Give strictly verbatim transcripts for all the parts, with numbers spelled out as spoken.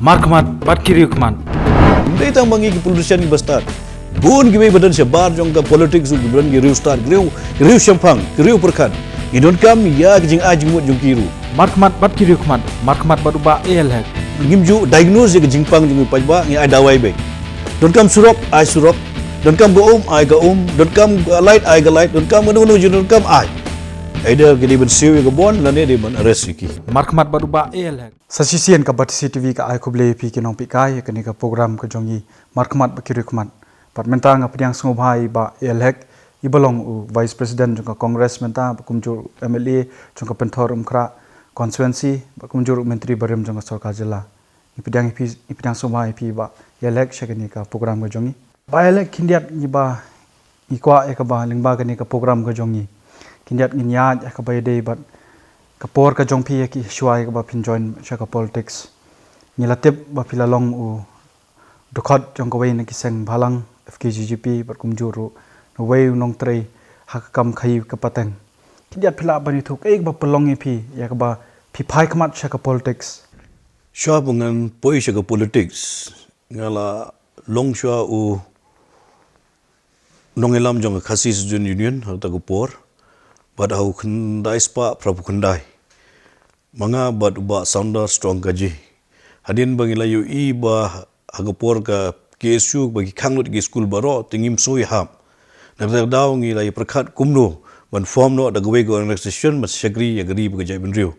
Markhmat bad ki riewkhmat. Ym dei tang ba ngi ki politician kiba stad. Bun kiwei ba don shabar jong ka politics ruh kiba don ki riewstad, ki riew, ki riewshemphang, ki riewpyrkhat. Ngi donkam ïa ka jingai jingmut jong ki ruh. Markhmat bad ki riewkhmat, markhmat bad u Bah A L Hek. Ngim ju diagnose ïa ka jingpang jong u paidbah, ngi ai dawai beit. Donkam surok, ai surok. Donkam ka um, ai ka um. Donkam ka light, ai ka light. Donkam kano kano jong donkam, ai. Either ki dei ban siew ïa ka bond lane dei ban arrest ïa ki. Markhmat bad u Bah A L Hek. Sa shisien ka Batesi T V ka ai khublei ïa phi ki nongpeit kai ïa kane ka program ka jong ngi, Markhmat bad ki riewkhmat. Bad mynta nga pdiang sngewbha ïa i Bah A L Hek, iba long u Vice President jong ka Congress mynta, bad kumjuh M L A jong ka Pynthorumkhrah constituency, bad kumjuh Myntri barim jong ka sorkar jylla. Ngi pdiang ïa phi, ngi pdiang sngewbha ïa phi Bah A L Hek sha kane ka program ka jong ngi. Bah A L Hek, khyndiat ngi ba ngi kwah ïa kaba lyngba kane ka program ka jong ngi, khyndiat ngin ïaid ïa kaba ïadei bad ka por ka jong phi ïa ki shuwa ïa kaba phin join sha ka politics. Ngi la tip ba phi la long u dkhot jong kawei na ki seng bhalang F K J G P bad kumjuh ruh na uwei u nongtrei ha ka kam khaïi ka pateng. Khyndiat phi lah ban ïathuh kaei kaba pynlong ïa phi ïa kaba phi phai khmat sha ka politics. Shuwa ba ngan poi sha ka politics, nga la long shuwa u nongïalam jong ka Khasi Student Union ha kata ka por, bad ha u khyndai spah phra phew khyndai, ma nga bad u Bah Saunders Tongkaji. Hadien ba ngi la ïohi ba ha ka por ka K S U ba ki khang lut ki skul baroh, te ngim sngewhap. Na kata ka daw ngi la ïa pyrkhat kumno ban form noh da kawei ka organisation ban shakri ïa ka ri bad ka jaitbynriew.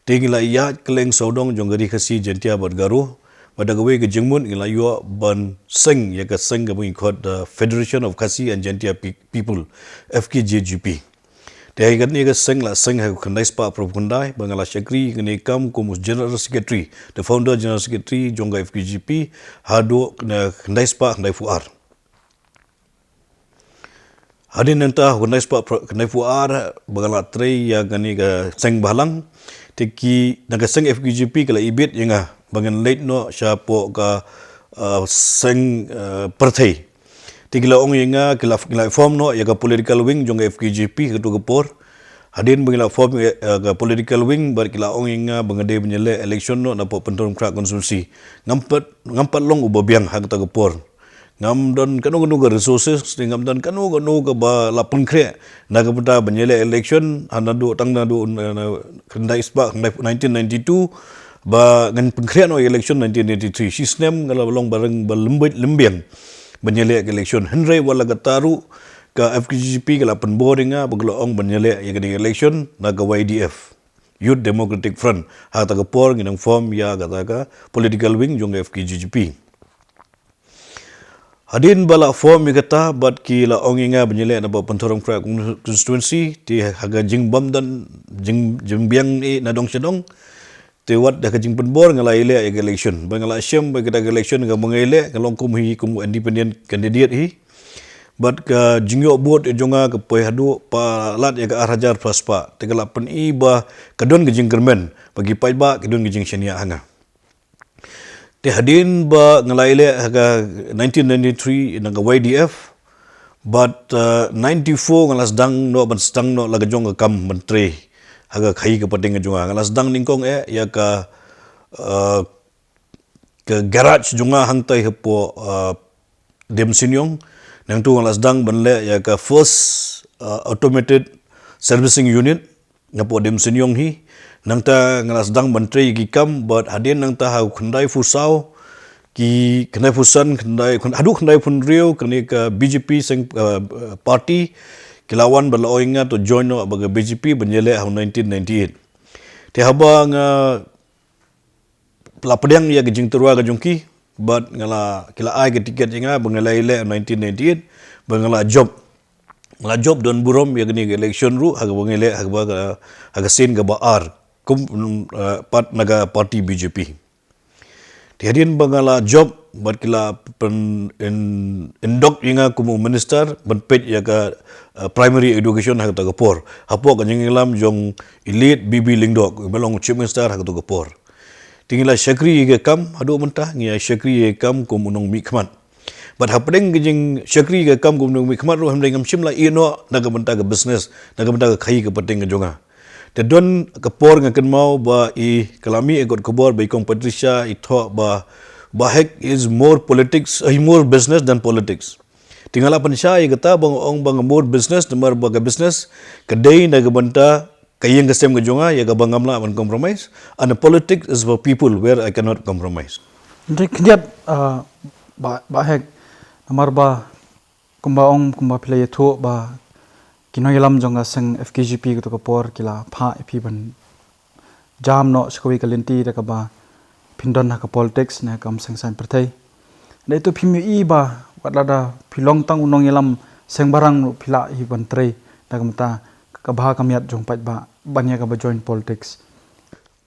Te ngi la ïaid kylleng sawdong jong ka Ri Khasi, Jaiñtia bad Garo, bad da kawei ka jingmut ngi la ïoh ban seng ïa ka seng kaba ngi khot da Federation of Khasi and Jaiñtia Pe-, People, F K J G P. Te ha kane ka seng la seng ha u khyndai spah phra phew khyndai, ba nga la shakri ïa kane ka kam kum u General Secretary, the Founder General Secretary jong ka F K J P, haduh khyndai spah khyndai phew ar. Hadien nangta, khyndai spah phra-, khyndai phew ar, ba nga la trei ïa kane ka seng bhalang, te ki, na ka seng F K J P ki la ibit ïa nga ba ngan leit noh shapoh ka, uh, seng, uh, pyrthei. Te ki la ong ïa nga, ki la, ki la form noh ïa ka political wing jong ka F K J P ha kato ka por. Hadien ba ngi la form ïa, ïa ka political wing, bad ki la ong ïa nga ba nga dei ban ïaleh election noh napoh Pynthorumkhrah constituency. Ngam pat, ngam pat long uba biang ha kata ka por. Ngam don kano kano ka resources, te ngam don kano kano kaba la pynkhreh na ka bynta ban ïaleh election, ha naduh tang naduh, na, na, khyndai spah, khyndai, nineteen ninety-two, ba ngan pynkhreh noh election nineteen ninety-three. Shisnem nga la long ba reng ba lembit lembiang ban ïaleh election. Hynrei wat la katta ruh ka F K J P ka la pynbor ïa nga ba ka la ong ban ïaleh ïa ka election na ka Y D F, Youth Democratic Front. Ha kata ka por ngi nang form ïa kata ka political wing jong ka F K J P. Hadien ba la form ïa kata, bad ki la ong ïa nga ban ïaleh napoh Pynthorumkhrah constituency, te ha ka jingbym don, jing, jingbiang ïa na dong sha dong, te wat da ka jingpynbor nga la ïaleh ïa ka election. Ba nga la shem ba kata ka election kaba nga ïaleh, nga long kum hi, kum independent candidate hi. Bad ka jingïoh vote jong nga ka poi haduh palat ïa ka ar hajar phra spah. Te ka la pyni ba ka don ka jingkyrmen, ba ki paidbah ki don ka jingshaniah ha nga. Te hadien ba nga la ïaleh ha ka nineteen ninety-three na ka Y D F, bad, uh, ninety-four nga la sdang noh ban sdang noh la ka jong ka kam ban trei ha ka khaïi ka pateng ka jong nga. Nga la sdang nyngkong eh ïa ka, uh, ka garage jong nga hangtai hapoh, uh, Diemseniong. Nangta nga la sdang ban leh ïa ka first, uh, automated servicing unit napoh Diemseniong hi. Nangta nga la sdang ban trei ïa ki kam, bad hadien nangta ha u khyndai phew saw, ki khyndai phew san, khyndai, khyn-, haduh khyndai phew hynriew, kane ka B J P seng, uh, party ki la wan bad la ong ïa nga to join noh bad ka B J P ban ïaleh ha u nineteen ninety-eight. Te haba nga la pdiang ïa ka jingtyrwa ka jong ki, bad nga la, ki la ai ka ticket ïa nga ba nga la ïaleh nineteen ninety-eight, ba nga la jop. Nga la jop don burom ïa kane ka election ruh, ha kaba nga ïaleh, ha kaba ka, ha ka sien kaba ar, kum, uh, pat na ka party B J P. Te hadien ba nga la jop, bad ki la pyn-, in-, induct ïa nga kum u minister ban peit ïa ka, uh, primary education ha kata ka por, hapoh ka jingïalam jong i late B B Lyngdoh, ba long Chief Minister ha kata ka por. Te ngi la shakri ïa ka kam, haduh mynta ngi ïa shakri ïa ka kam kum u nongmihkhmat. Bad hapdeng ka jingshakri ïa ka kam kum u nongmihkhmat ruh, hynrei ngam shym la ïeh noh na ka bynta ka business, na ka bynta ka khaïi ka pateng ka jong nga. Da don ka por nga kynmaw ba i ka la mih ïa ka kot khubor ba i Kong Patricia i thoh ba, ba Hek is more politics, uh, more business than politics. Te nga la pynshai ïa kata ba nga ong ba nga more business, namar ba ka business ka dei na ka bynta ka ïing ka sem ka jong nga, ïa kaba ngam lah ban compromise. And politics is for people where I cannot compromise. Te khyndiat, uh, ba, ba Hek, namar ba kumba ong, kumba phi la ïathuh ba ki nongïalam jong ka seng F K G P kato ka por ki la phah ïa phi ban jam noh sha kawei ka lynti da kaba phin don ha ka politics ne kam seng saiñ pyrthei. Dei to phim ïohi ba wat lada phi long tang u nongïalam seng bhalang ruh phi lah hi ban trei da ka bynta ka bha ka miat jong paidbah ban ïa kaba join politics.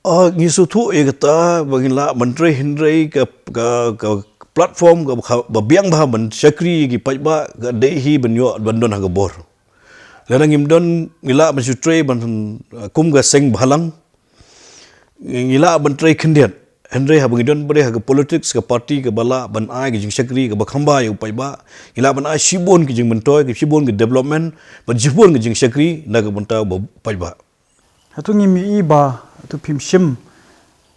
Ah, ngi sngewthuh ïa kata ba ngin lah ban trei, hynrei ka, ka, ka platform ka, ka ba biang bha ban shakri ïa ki paidbah ka dei hi ban ïoh ban don ha ka bor. Lada ngim don, ngi lah ban shu trei ban, ah, kum ka seng bhalang. Ngi lah ban trei khyndiat. Hynrei haba ngi don bad ha ka politics, ka party kaba lah ban ai ka jingshakri kaba kham bha ïa u paidbah, ngi lah ban ai shibun ki jingmyntoi, ki shibun ki development, bad shibun ki jingshakri na ka bynta u paidbah. Hato ngim ïohi ba, hato phim shim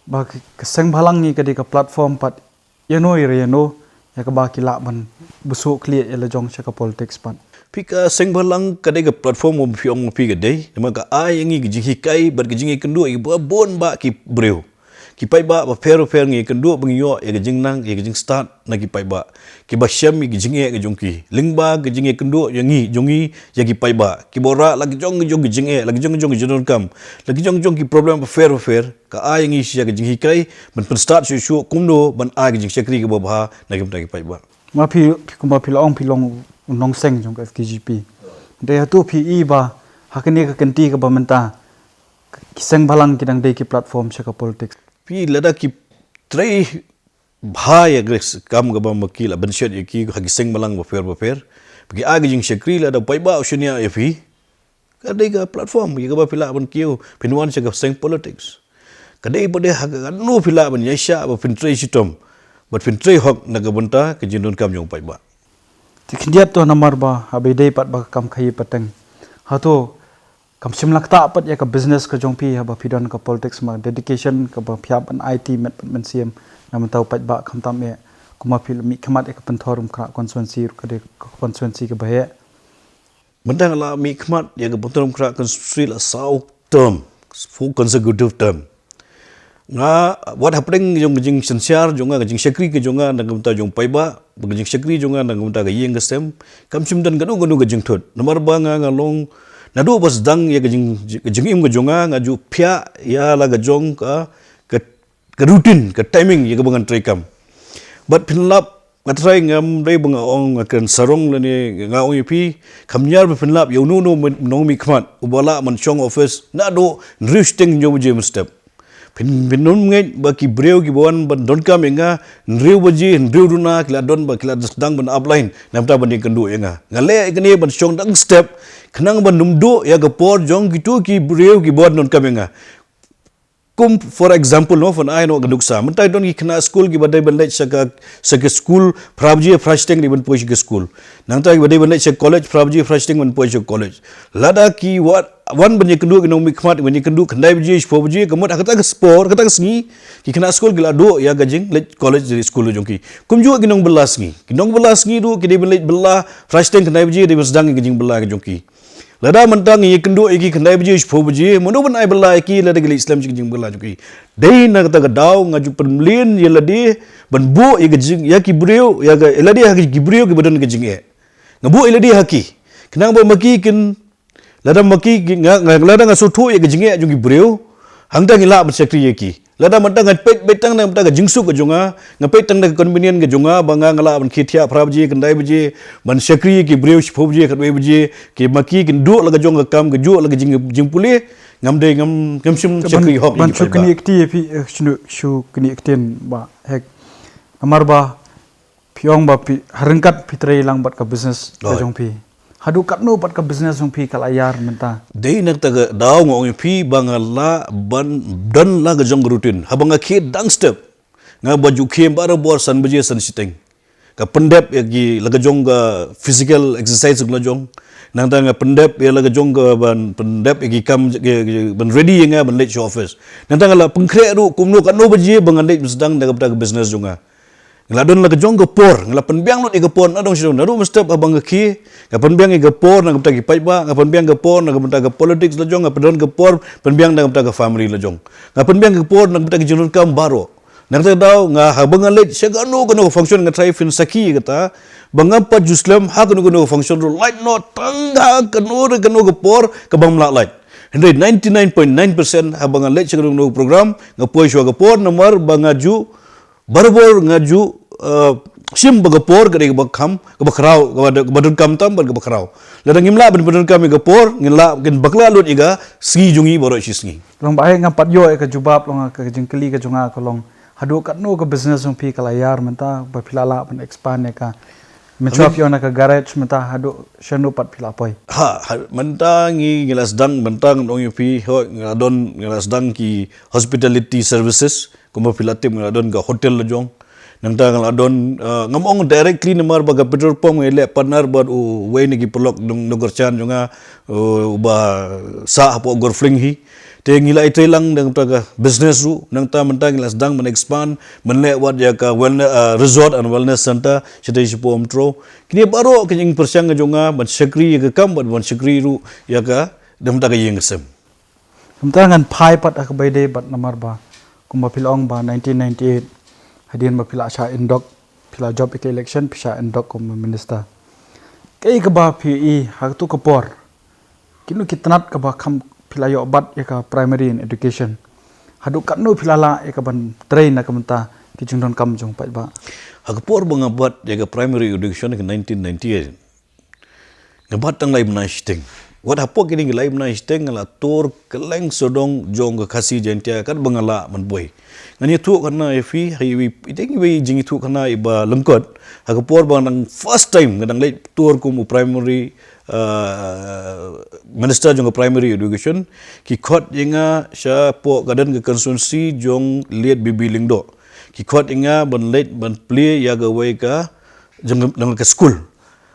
ba ka, ka seng bhalang ngi ka dei ka platform pat ïano ïa ïano ïa kaba ki lah ban bsuh khlieh ïa la jong sha ka politics pat. Phi, ka seng bhalang ka dei ka platform ba phi ong phi ka dei, namar ka ai ïa ngi ka jinghikai bad ka jingïakynduh ïa kiba bun bah ki briew. Ki paidbah bapher bapher ngi ïakynduh ba ngi ïoh ïa ka jingnang, ïa ka jingstad na ki paidbah kiba shem ïa ka jingeh ka jong ki. Lyngba ka jingïakynduh ïa ngi, jong ngi ïa ki paidbah, kiba wanrah la ka jong ka jong ka jingeh, la ka jong ka jong ka jingdonkam, la ka jong ka jong ki problem bapher bapher, ka ai ïa ngi shisha ka jinghikai ban pynstad shuh shuh kumno ban ai ka jingshakri kaba bha na ki bynta ki paidbah. Ma phi, phi kumba phi la ong phi long u nongseng jong ka F K G P. Dei hato phi i ba ha kane ka kynti kaba mynta ki seng bhalang ki dang dei ki platform sha ka politics. Phi, lada ki trei bha ïa ka kam kaba ma ki la bynshet ïa ki ha ki seng bhalang bapher bapher, ba ki ai ka jingshakri, lada u paidbah u shaniah ïa phi, ka dei ka platform ïa kaba phi lah ban kiew, phin wan sha ka seng politics. Ka dei pat de ha kano phi lah ban ïaishah ba phin trei shitom bad phin trei hok na ka bynta ka jingdonkam jong u paidbah. Te khyndiat to, namar ba haba ïadei pat ba ka kam khaïi pateng, hato kam shym la ktah pat ïa ka business ka jong phi haba phi don ka politics, ma dedication kaba phi hap ban aiti met bad mynsiem na ka bynta u paidbah, khamtam eh kumba phi la mihkhmat ïa ka Pynthorumkhrah constituency ruh ka dei ka constituency kaba heh. Mynta nga la mihkhmat ïa ka Pynthorumkhrah constituency la saw term, four consecutive term. Nga, wat hapdeng jong ka jingsynshar jong nga, ka jingshakri ka jong nga na ka bynta jong u paidbah, bad ka jingshakri jong nga na ka bynta ka ïing ka sem, kam shym don kano kano ka jingthut. Namar ba nga, nga long naduh ba sdang ïa ka jing, ka jingim ka jong nga, nga ju phiah ïa la ka jong ka, ka, ka routine, ka timing ïa kaba ngan treikam. Bad phin lap, nga trai, ngam dei ba nga ong nga kren sarong lane nga ong ïa phi, kham ñiar ba phin lap ïa uno uno u nongmihkhmat uba lah ban shong office naduh hynriew shiteng hynñiew baje mynstep. Phin, phin nym ngeit ba ki briew kiba wan ban donkam ïa nga hynriew baje, hynriew duna ki la don ba ki la sdang ban ap line na ka bynta ban ïakynduh ïa nga. Nga leh ïa kane ban shong dang step khnang ban nym duh ïa ka por jong kito ki briew kiba wan donkam ïa nga. Kum, for example, no, phin ai noh ka nuksa. Mynta don ki khynnah skul kiba dei ban leit sha ka, sha ka skul phra baje phra shiteng, dei ban poi sha ka skul. Nangta kiba dei ban leit sha college phra baje phra shiteng, ban poi sha college. Lada ki wa-, wan ban ïakynduh ki nongmihkhmat, ban ïakynduh khyndai baje, shiphew baje, ka mut ha kata ka por, kata ka sngi, ki khynnah skul ki la duh ïa ka jingleit college, leit skul jong ki. Kumjuh ki nongbylla sngi. Ki nongbylla sngi ruh ki dei ban leit bylla phra shiteng, khyndai baje, dei ban sdang ïa ka jingbylla ka jong ki. Lada mynta ngi ïakynduh ïa ki khyndai baje, shiphew baje, mano ban ai bylla ïa ki lada ki leit slem sha ka jingbylla jong ki? Dei na kata ka daw nga ju pynmlien ïa lade ban buh ïa ka jing, ïa ki briew, ïa ka, ïa lade ha ki briew kiba don ka jingeh. Nga buh ïa lade ha ki khnang ba ma ki kin, lada ma ki ki, nga, nga, lada nga sngewthuh ïa ka jingeh jong ki briew, hangta ngi lah ban shakri ïa ki. Lada mynta nga peit, peit tang na ka bynta ka jingsuk ka jong nga, nga peit tang na ka convenience ka jong nga, ba nga, nga lah ban khie thiah phra baje, khyndai baje, ban shakri ïa ki briew shiphew baje, khatwei baje, ki ma ki kin duh la ka jong ka kam, ka juh la ka jing, jingpule, ngam dei, ngam, ngam shym shakri hok ïa ki paidbah. Ban shu knieh kti ïa phi, eh, shu, shu knieh ktien Bah Hek. Namar ba phi ong ba phi, ha ryngkat phi trei lang bad ka business ka jong phi. Haduh katno pat ka business jong phi ka la ïar mynta? Dei na kata ka daw nga ong ïa phi ba nga lah ban don la ka jong ka routine. Haba nga khie dang step, nga ba ju khie barabor san baje san shiteng. Ka pyndep ïa ki la ka jong ka physical exercise ka la jong. Nangta nga pyndep ïa la ka jong ka ban pyndep ïa ki kam, ki, ki, ban ready ïa nga ban leit sha office. Nangta nga la pynkhreh ruh kumno katno baje ba ngan leit ban sdang da ka bynta ka business jong nga. Nga la don la ka jong ka por, nga la pynbiang lut ïa ka por, na dong sha dong, naduh mynstep haba nga khie, nga pynbiang ïa ka por na ka bynta ki paidbah, nga pynbiang ka por na ka bynta ka politics la jong, nga pynbiang ka por, pynbiang na ka bynta ka family la jong. Nga pynbiang ka por na ka bynta ki jingdonkam baroh. Nangta daw nga haba nga leit sha kano kano ka function nga try phin sakhi ïa kata, ba ngam pat ju slem ha kano kano ka function ruh, lait noh tang ha kano re kano ka por kaba ngam lah lait. Hynrei ninety-nine point nine percent haba nga leit sha kano kano ka program, nga poi shuwa ka por namar ba nga ju barabor nga ju, eh, shim ba ka por ka dei kaba kham, kaba khraw, kaba, kaba donkam tam bad kaba khraw. Lada ngim lah ban pyndonkam ïa ka por, ngin lah, ngin bakla lut ïa ka sngi jong ngi baroh shi sngi. Long Bah, nga pat ïoh ïa ka jubab long ka jingkylli ka jong nga ka long, haduh katno ka business jong phi ka la ïar mynta ba phi la lah ban expand ïa ka? Mynshuwa phi ong na ka garage mynta, haduh shano pat phi la poi? Ha, ha, mynta ngi, ngi la sdang, mynta ngan ong ïa phi, hooid, ngi la don, ngi la sdang ki hospitality services, kumba phi la tip ngi la don ka hotel la jong. Nangta ngi la don, ah, ngam ong directly namar ba ka petrol pump ngi leh partner bad uwei na ki paralok nong, nongkyrshan jong nga, uh, uba sah hapoh Gorfling hi. Te ngi la ïa trei lang da ka bynta ka business ruh, nangta mynta ngi la sdang ban expand, ban leh wat ïa ka wellne-, ah, resort and wellness center, shatei shapoh Umtro. Kine baroh ki jingpyrshang ka jong nga, ban shakri ïa ka kam, bad ban shakri ruh ïa ka, da ka bynta ka ïing ka sem. Kumta ngan phai pat ha kaba ïadei bad namar ba, kumba phi la ong ba nineteen ninety-eight, hadien ba phi la shah indok, phi la jop ïa ka election, phi shah indok kum minister. Kaei kaba phi i ha kato ka por, kino ki tnat kaba kham phi la ïoh bat ïa ka primary and education? Haduh katno phi la lah ïa ka ban trei na ka bynta ki jingdonkam jong paidbah? Ha ka por ba nga bat ïa ka primary education ha ka nineteen ninety-eight, nga bat tang lai bnai shiteng. Wat hapoh kine ki lai bnai shiteng nga la tur kylleng sawdong jong ka Khasi Jaintia katba nga lah ban poi. Ngan ïathuh khana ïa phi, ha iwei, i dei iwei jingïathuhkhana iba lyngkot. Ha ka por ba nga dang first time nga dang leit tur kum u primary, uh, minister jong ka primary education, ki khot ïa nga shapoh ka don ka constituency jong Late B B Lyngdoh. Ki khot ïa nga ban leit ban plie ïa kawei ka jong, jong ka skul.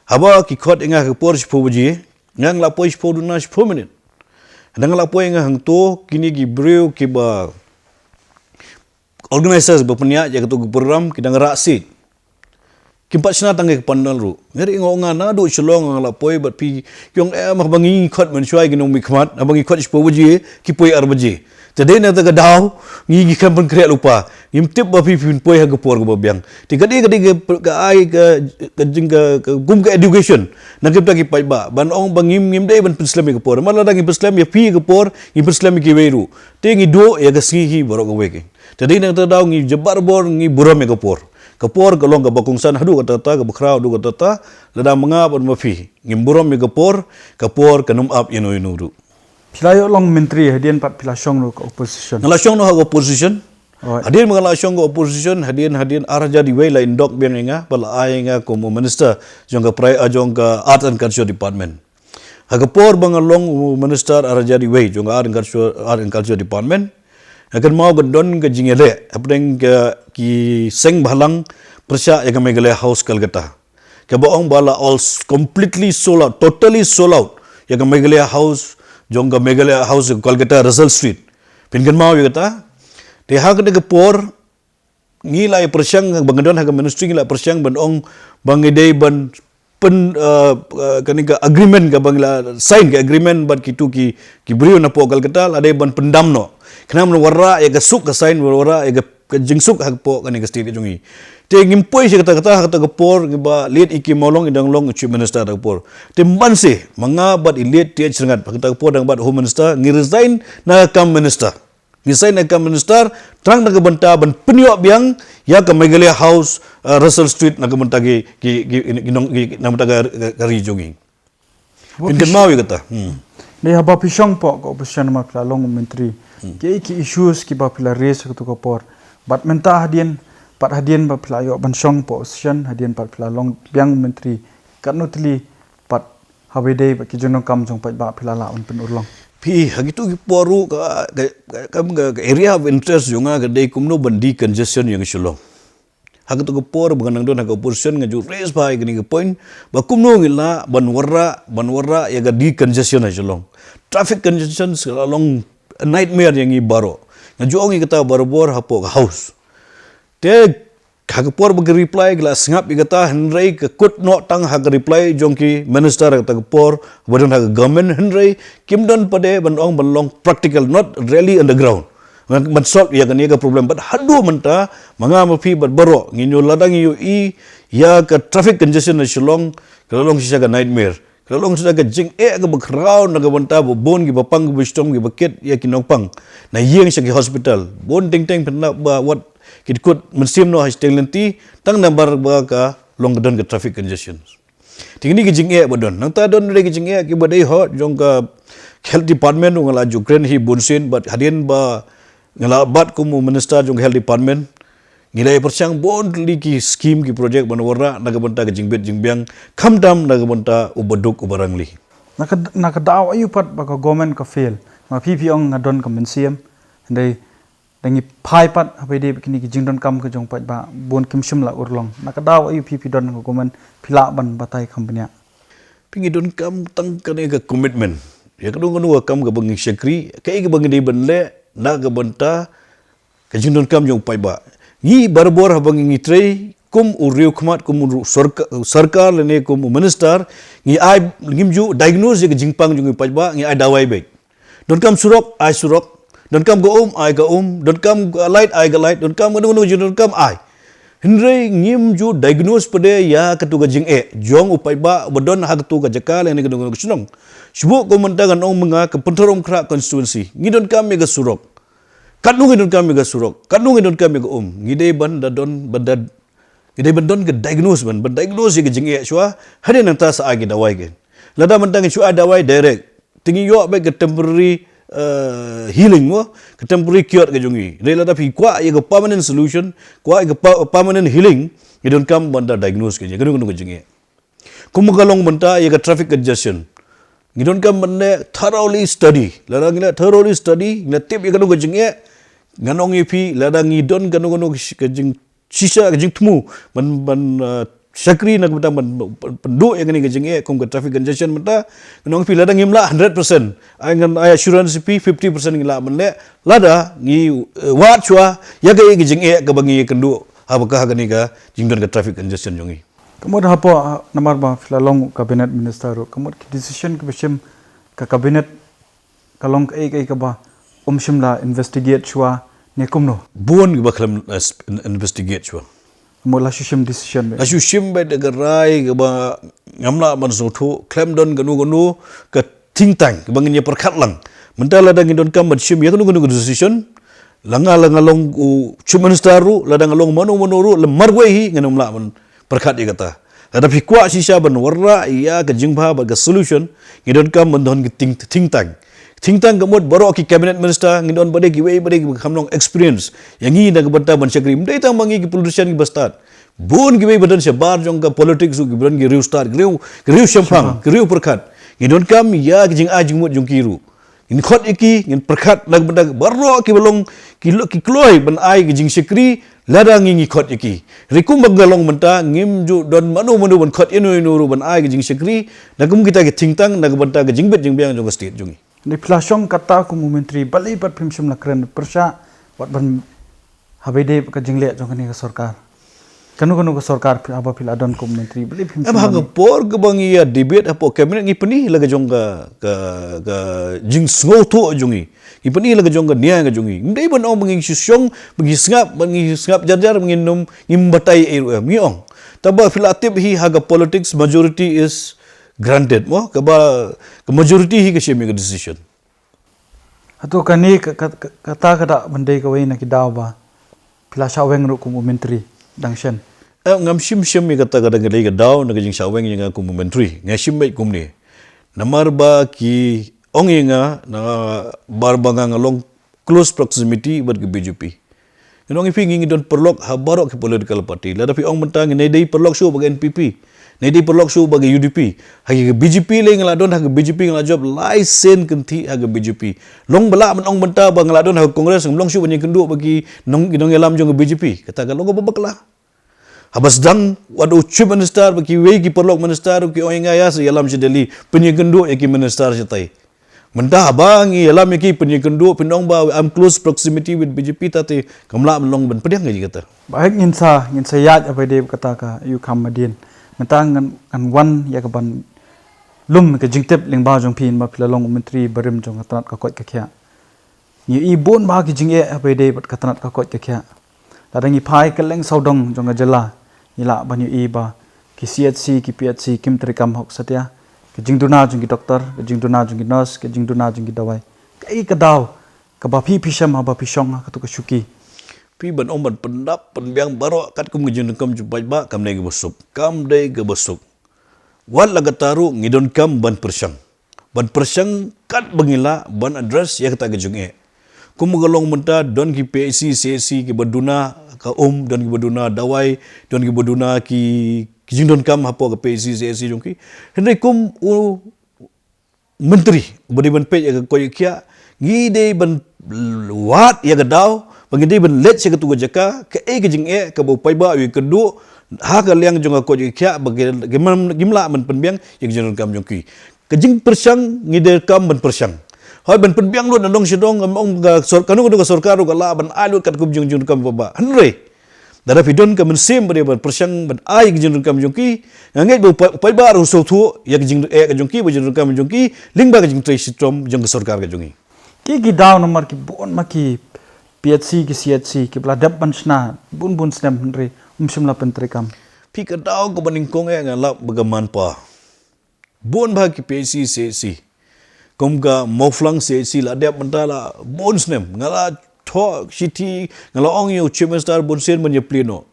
Haba ki khot ïa nga ha ka por shiphew baje, nga nga la poi shiphew duna shiphew minit. Haba nga la poi nga hangto, kine ki briew kiba organizers ba pynïaid ïa kato ka program ki dang rah seat. Kim pat shna tang ka pandal ruh. Nga ri nga ong nga naduh Shillong nga la poi bad phi, ki ong em haba ngi khot mynshuwa ki nongmihkhmat, haba ngi khot shiphew baje ki poi ar baje. Te dei na kata ka daw ngi, ngi khlem pynkhreh lypa. Ngim tip ba phi phin poi ha ka por kaba biang. Te ka dei, ka dei ka, ka ai ka, ka jing ka, ka kum ka education na ka bynta ki paidbah ban ong ba ngim, ngim dei ban pynslem ïa ka por. Namar lada ngi pynslem ïa phi ïa ka por, ngi pynslem ïa kiwei ruh, te ngi duh ïa ka sngi hi baroh kawei ki. Te dei na kata ka daw ngi jubab bor, ngi burom ïa ka por. Ka por ka long kaba kongsan haduh katta katta, kaba khraw haduh katta katta. Lada ma nga bad ma phi ngim burom ïa ka por, ka por kan ym ap ïano ïano ruh. Phi la ïoh long myntri hadien pat phi la shong ruh ka opposition? Nga la shong ruh ha ka opposition. Alright. Hadien ba nga la shong ka opposition, hadien, hadien ar hajar iwei la indok biang ïa nga, ba la ai ïa nga kum u minister jong ka pri-, ah, jong ka Art and Culture Department. Ha ka por ba nga long u minister ar hajar iwei jong ka Art and Culture, Art and Culture Department, nga kynmaw ka don ka jingïaleh hapdeng ka, ki seng bhalang pyrshah ïa ka Meghalaya House Kolkata. Kaba ong ba la all s-, completely sold out, totally sold out ïa ka Meghalaya House, jong ka Meghalaya House Kolkata, Russell Street. Phin kynmaw ïa kata? Te ha kata ka por ngi la ïa pyrshang, ba nga don ha ka ministry ngi la pyrshang ban ong ba ngi dei ban pyn, eh, eh, kane ka agreement kaba ngi la sign, ka agreement bad kitu ki, ki briew napoh Kolkata, la dei ban pyndam noh. Khnang ban wanrah ïa ka suk ka saiñ, wanrah ïa ka, ka jingsuk hapoh kane ka state ka jong ngi. Te ngim poi sha kata, kata, ha kata ka por, ngi ba Late E K Mawlong i dang long chief minister ha kata ka por. Te mynta seh, ma nga bad i Late T H Ryngat, ha kata ka por dang bat home minister, ngi resign na ka kam minister. Ngi resign na ka kam minister, tang na ka bynta ban pynïoh biang ïa ka Meghalaya House, uh, Russell Street na ka bynta ki, ki, ki, ki nong, ki, na ka bynta ka, ka, ka ri jong ngi. Phin kynmaw ïa kata. Hmm. Dei haba phi shong hapoh ka opposition namar phi la long myntri. Hmm. Ki, ki issues kiba phi la raise ha kato ka por. Bad mynta hadien, bad hadien ba phi la ïoh ban shong hapoh opposition, hadien bad phi la long biang myntri. Katno tylli pat haba ïadei bad ki jingdonkam jong paidbah phi la lah ban pynurlong? Phi, ha kito ki por ruh ka, ka, ka, ka, ka area of interest jong nga ka dei kumno ban decongestion ïa ka Shillong. ha katu ka por ba nga nang don ha ka opposition nga ju raise bha ïa kane ka point ba kumno ngi lah ban wanrah, ban wanrah ïa ka decongestion ha Shillong. Traffic congestion ka la long a nightmare ïa ngi baroh. Nga ju ong ïa kata barabor hapoh ka house. Te ha ka por ba ki reply ki la sngap ïa kata, hynrei ka kut noh tang ha ka reply jong ki minister ha kata ka por ba don ha ka government, hynrei kim don pat de ban ong ban long practical, not really on the ground. Ban, ban solve ïa kane ka problem. Bad haduh mynta ma nga ma phi bad baroh ngi ïohi, lada ngi ïohi ïa ka traffic congestion na Shillong ka la long shisha ka nightmare. Ka la long shisha ka jingeh kaba khraw na ka bynta ba bun kiba pang kiba shitom kiba kit ïa ki nongpang na ïing sha ki hospital. Bun teng teng pynlap ba wat ki kut mynsiem noh ha shatei lynti tang namar ba ka long ka don ka traffic congestion. Te kine ki jingeh ba don. Nangta don re ki jingeh kiba dei hok jong ka health department, nga la ju kren hi bun sien bad hadien ba nga la bat kum u minister jong ka health department, ngi la ïa pyrshang bun tylli ki scheme ki project ban wanrah na ka bynta ka jingbit jingbiang, khamtam na ka bynta u baduk u barangli. Na ka, na ka daw aïu pat ba ka government ka fail? Ma phi phi ong nga don ka mynsiem, hynrei da ngi phai pat ha ba ïadei bad kine ki jingdonkam ka jong paidbah bun kim shym la urlong. Na ka daw aïu phi phi don ka government phi lah ban batai kham bniah? Phi, ngi donkam tang kane ka commitment ïa kano kano ka kam kaba ngi shakri, kaei kaba ngi dei ban leh na ka bynta ka jingdonkam jong u paidbah. Ngi barabor haba ngi, ngi trei kum u riewkhmat, kum u sorka-, sorkar lane kum u minister, ngi ai, ngim ju diagnose ïa ka jingpang jong u paidbah, ngi ai dawai beit. Donkam surok, ai surok. Donkam ka um, ai ka um. Donkam ka light, ai ka light. Donkam kano kano jingdonkam, ai. Hynrei ngim ju diagnose pat de ïa katu ka jingeh jong u paidbah ba don ha katu ka jaka lane kano kano ka shnong. Shu buh kum mynta ngan ong ma nga ka Pynthorumkhrah constituency, ngi donkam ïa ka surok. Katno ngi donkam ïa ka surok, katno ngi donkam ïa ka um, ngi dei ban da don, ban da, ngi dei ban don ka diagnose, ban, ban diagnose ïa ka jingeh shuwa, hadien nangta sa ai ki dawai ki. Lada mynta ngi shu ai dawai direct, te ngi ïoh beit ka temporary, eh, healing mo, ka temporary cure ka jong ngi. Hynrei lada phi kwah ïa ka permanent solution, kwah ïa ka pa-, permanent healing, ngi donkam ban da diagnose ka jingeh, kano kano ka jingeh. Kum ka long mynta ïa ka traffic congestion, ngi donkam ban leh thoroughly study. Lada ngi leh thoroughly study, ngi leh tip ïa kano ka jingeh, ngan ong ïa phi, lada ngi don kano kano ka shi-, ka jingshisha, ka jingthmu ban, ban, uh, shakri na ka bynta ban, ban pynduh ïa kane ka jingeh kum ka traffic congestion mynta, ngan ong ïa phi, lada ngim lah hundred percent, ai ngan ai assurance ïa phi fifty percent ngi lah ban leh. Lada ngi, uh, wad shuwa ïa ka, ïa ka jingeh kaba ngi ïakynduh ha ba ka, ha kane ka jingdon ka traffic congestion jong ngi. Ka mut hapoh, ah, namar ba phi la long cabinet minister ruh, ka mut ki decision kiba shim ka cabinet ka long kaei kaei kaba ym shym la investigate shuwa ne kumno? Bun kiba khlem, eh, sp-, in-, investigate shuwa. Ka mut la shu shim decision beit. La shu shim beit da ka rai kaba ngam lah ban sngewthuh, khlem don kano kano ka think tank kaba ngin ïa pyrkhat lang. Mynta lada ngi donkam ban shim ïa kano kano ka decision, la nga, la nga long u chief minister ruh, lada nga long mano mano ruh, la marwei hi ngan ym lah ban pyrkhat ïa kata. Lada phi kwah shisha ban wanrah ïa ka jingbha bad ka solution, ngi donkam ban don ki think, think tank. Think tank ka mut baroh ki cabinet minister, ngi don pat de kiwei pat de kiba kham long experience. Ïa ngi na ka bynta ban shakri, ym dei tang ma ngi ki politician kiba stad. Bun kiwei ba don shabar jong ka politics ruh kiba don ki riewstad, ki riew, ki riewshemphang, ki riewpyrkhat. Ngi donkam ïa ki jingai jingmut jong ki ruh. Ngin khot ïa ki, ngin pyrkhat na ka bynta baroh kiba long ki lo-, ki kloi ban ai ki jingshakri, lada ngi, ngi khot ïa ki. Hynrei kumba ka long mynta, ngim ju don mano mano ban khot ïano ïano ruh ban ai ki jingshakri na kum kita ki think tank na ka bynta ka jingbit jingbiang jong ka state jong ngi. Hynrei phi la shong kata kum u myntri, balei pat phim shym la kren pyrshah wat ban ha ba ïadei bad ka jingleh jong kane ka sorkar? Kano kano ka sorkar phi, haba phi la don kum myntri, balei phim shym la? Em, ha ka por kaba ngi ïa debate hapoh cabinet, ngi pyni la ka jong ka, ka, ka jingsngewthuh jong ngi. Ngi pyni la ka jong ka nia ka jong ngi. Ym dei ban ong ba ngi shu shong, ba ngi sngap, ba ngi sngap jar jar, ba ngin ym, ngim batai ei ruh em, ngi ong. Tangba phi la tip hi ha ka politics, majority is granted mo, kaba, ka majority hi ka shim ïa ka decision. Hato kane ka, ka, ka, kata ka da ban dei kawei na ki daw ba phi la shah weng ruh kum u myntri dang shen? Eh, ngam shym shym ïa kata ka dang dei ka daw na ka jingshah weng ïa nga kum u myntri. Nga shim beit kumne. Namar ba ki ong ïa nga, namar ba nga, nga long close proximity bad ka B J P. Ngan ong ïa phi, ngi, ngi don paralok ha baroh ki political party. Lada phi ong mynta ngi, ngi dei paralok shuh bad ka N P P, ngi dei paralok shuh bad ka U D P. Ha ka B J P lei nga la don, ha ka B J P nga la jop lai sien kynthih ha ka B J P. Long ba lah ban ong mynta ba nga la don ha ka Congress, ngam long shuh ban ïakynduh bad ki nong, ki nongïalam jong ka B J P. Kata ka long kaba bakla. Haba sdang wat u Chief Minister bad kiwei ki paralok minister ki ong ïa nga ïa sa ïalam sha Delhi, pynïakynduh ïa ki minister shatei. Mynta haba ngi ïalam ïa ki pynïakynduh, pynong ba I'm close proximity with B J P, tate kam lah ban long ban pdiang ïa kata. Ba hek ngin sa, ngin sa ïaid haba ïadei bad kata ka ïukham hadien. Mynta ngan, ngan wan ïa ka ban lum ka jingtip lyngba jong phi, ba phi la long u myntri barim jong ka tnat ka koit ka khiah. Ngi i bun bha ki jingeh haba ïadei bad ka tnat ka koit ka khiah. Lada ngi phai kylleng sawdong jong ka jylla, ngi lah ban ïohi ba ki C H C, ki P H C kim treikam hok satia. Ka jingduna jong ki doktor, ka jingduna jong ki nurse, ka jingduna jong ki dawai. Kaei ka daw kaba phi, phi shem haba phi shong ha katu ka shuki? Phi, ban ong ban pyndap pynbiang baroh katkum ka jingdonkam jong u paidbah kam dei kaba suk. Kam dei kaba suk. Wat la katta ruh ngi donkam ban pyrshang. Ban pyrshang katba ngi lah ban address ïa kata ka jingeh. Kum ka long mynta, don ki P H C, C H C kiba duna ka um, don kiba duna dawai, don kiba duna ki, ki jingdonkam hapoh ka P H C, C H C jong ki. Hynrei kum u myntri uba dei ban peit ïa ka koit ka khiah, ngi dei ban wad ïa ka daw ba ngi dei ban leit sha katu ka jaka, kaei ka jingeh kaba u paidbah u ïakynduh ha ka liang jong ka koit ka khiah, ba ki, kim, kim lah ban pynbiang ïa ka jingdonkam jong ki. Ka jingpyrshang ngi donkam ban pyrshang. Hooid, ban pynbiang lut na dong sha dong, ngam ong ka sor-, kano kano ka sorkar ruh ka lah ban ai lut katkum jing, jingdonkam ba, ba. Hynrei lada phi don ka mynsiem ba dei ban pyrshang ban ai ka jingdonkam jong ki, nga ngeit ba u pa-, u paidbah ruh u sngewthuh ïa ka jingeh ka jong ki, ba jingdonkam jong ki, lyngba ka jingtrei shitom jong ka sorkar ka jong ngi. Ki, ki daw namar ki bun ma ki P H C, ki C H C kiba la dep ban shna bun bun snem hynrei ym shym la pyntreikam. Phi, ka daw kaba nyngkong eh nga lap ba ka manpower. Bun bha ki P H C, C H C. Kum ka Mawphlang C H C la dep mynta la bun snem. Nga la thoh shithi, nga la ong ïa u Chief Minister bun sien ban ïa plie noh.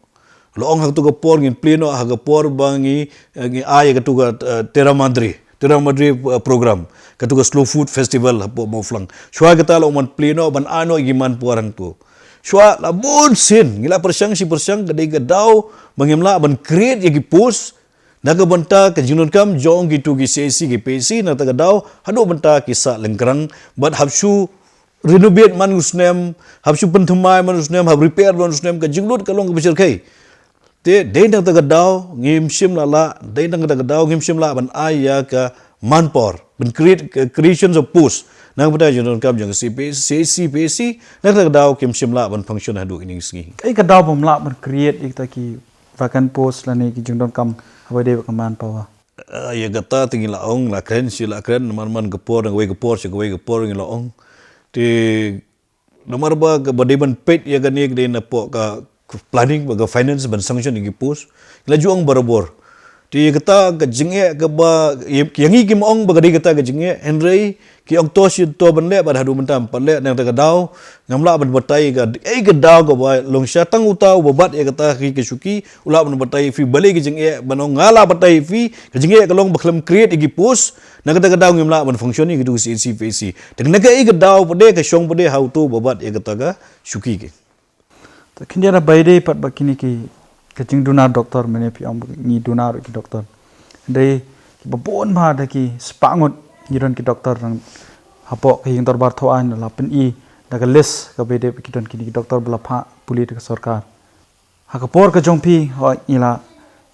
La ong ha katu ka por ngin plie noh, ha ka por ba ngi, eh, ngi ai ïa katu ka, eh, Tera Madre, Tera Madre, eh, program. Katu ka Slow Food Festival hapoh Mawphlang. Shuwa kata la ong ban plie noh, ban ai noh ïa ki manpower hangtu. Shuwa la bun sien, ngi la pyrshang shi pyrshang, ka dei ka daw ba ngim lah ban create ïa ki post, na ka bynta ka jingdonkam jong kitu ki C H C, ki P H C, na kata ka daw haduh mynta ki sah lyngkrang bad hap shu renovate man u snem, hap shu pynthymmai man u snem, hap repair man u snem, ka jinglut ka long kaba shyrkhei. Te dei na kata ka daw ngim shym la lah, dei na kata ka daw ngim shym lah ban ai ïa ka manpower, ban create, ka creations of post. Na ka bynta jingdonkam jong ka C P, C H C, P H C, na kata ka daw kim shym lah ban function haduh kine ki sngi. Kaei ka daw bym lah ban create ïa kita ki vacant post lane ki jingdonkam haba ïadei bad ka manpower? Ah, ïa kata te ngi la ong, la kren shi la kren, man man ka por, na kawei ka por sha kawei ka por ngi la ong. Te namar ba kaba dei ban peit ïa kane ka dei napoh ka planning bad ka finance ban sanction ïa ki post. Ngi la ju ong barabor. Te ïa kata ka jingeh kaba, ïa, ïa ngi kim ong ba ka dei kata ka jingeh, hynrei ki ong to shi to ban leh bad haduh mynta ym pat leh. Na kata ka daw ngam lah ban batai ka, eh, ka daw kaba long sha tang uta uba bat ïa kata ka shuki u lah ban batai ïa phi balei ka jingeh, ban ong nga lah batai ïa phi ka jingeh ka long ba khlem create ïa ki post. Na kata ka daw ngim lah ban function ïa kitu ki C H C, P H C. Te na kaei ka daw pat de ka shong pat de ha uto uba bat ïa kata ka shuki ki. Te khyndiat haba ïadei pat bad kine ki, ka jingduna doktor, mynne phi ong ba ngi duna ruh ki doktor. Hynrei kiba bun bha da ki spah ngut ngi don ki doktor, nang hapoh ka ïing dorbar thaw aiñ la pyni da ka list kaba ïadei bad ki don kine ki doktor ba la phah pule da ka sorkar. Ha ka por ka jong phi, hooid ngi la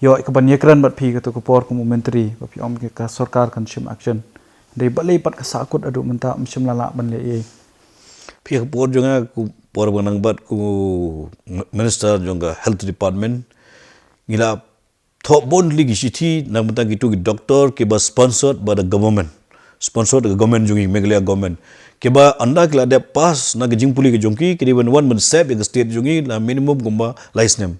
ïoh ka ban ïakren bad phi katu ka por kum u myntri, ba phi ong ka sorkar kan shim action. Hynrei balei pat ka sahkut haduh mynta ym shym la lah ban leh ei ei? Phi, ha ka por jong nga, ka por ba nga nang bat kum u minister jong ka health department, ngi la thoh bun tylli ki shithi na ka bynta kitu ki doktor kiba sponsored by the government. Sponsored by the government jong ngi, Meghalaya government. Kiba ynda ki la dep pass na ka jingpule ka jong ki, ki dei ban wan ban sep ïa ka state jong ngi la minimum kumba lai snem.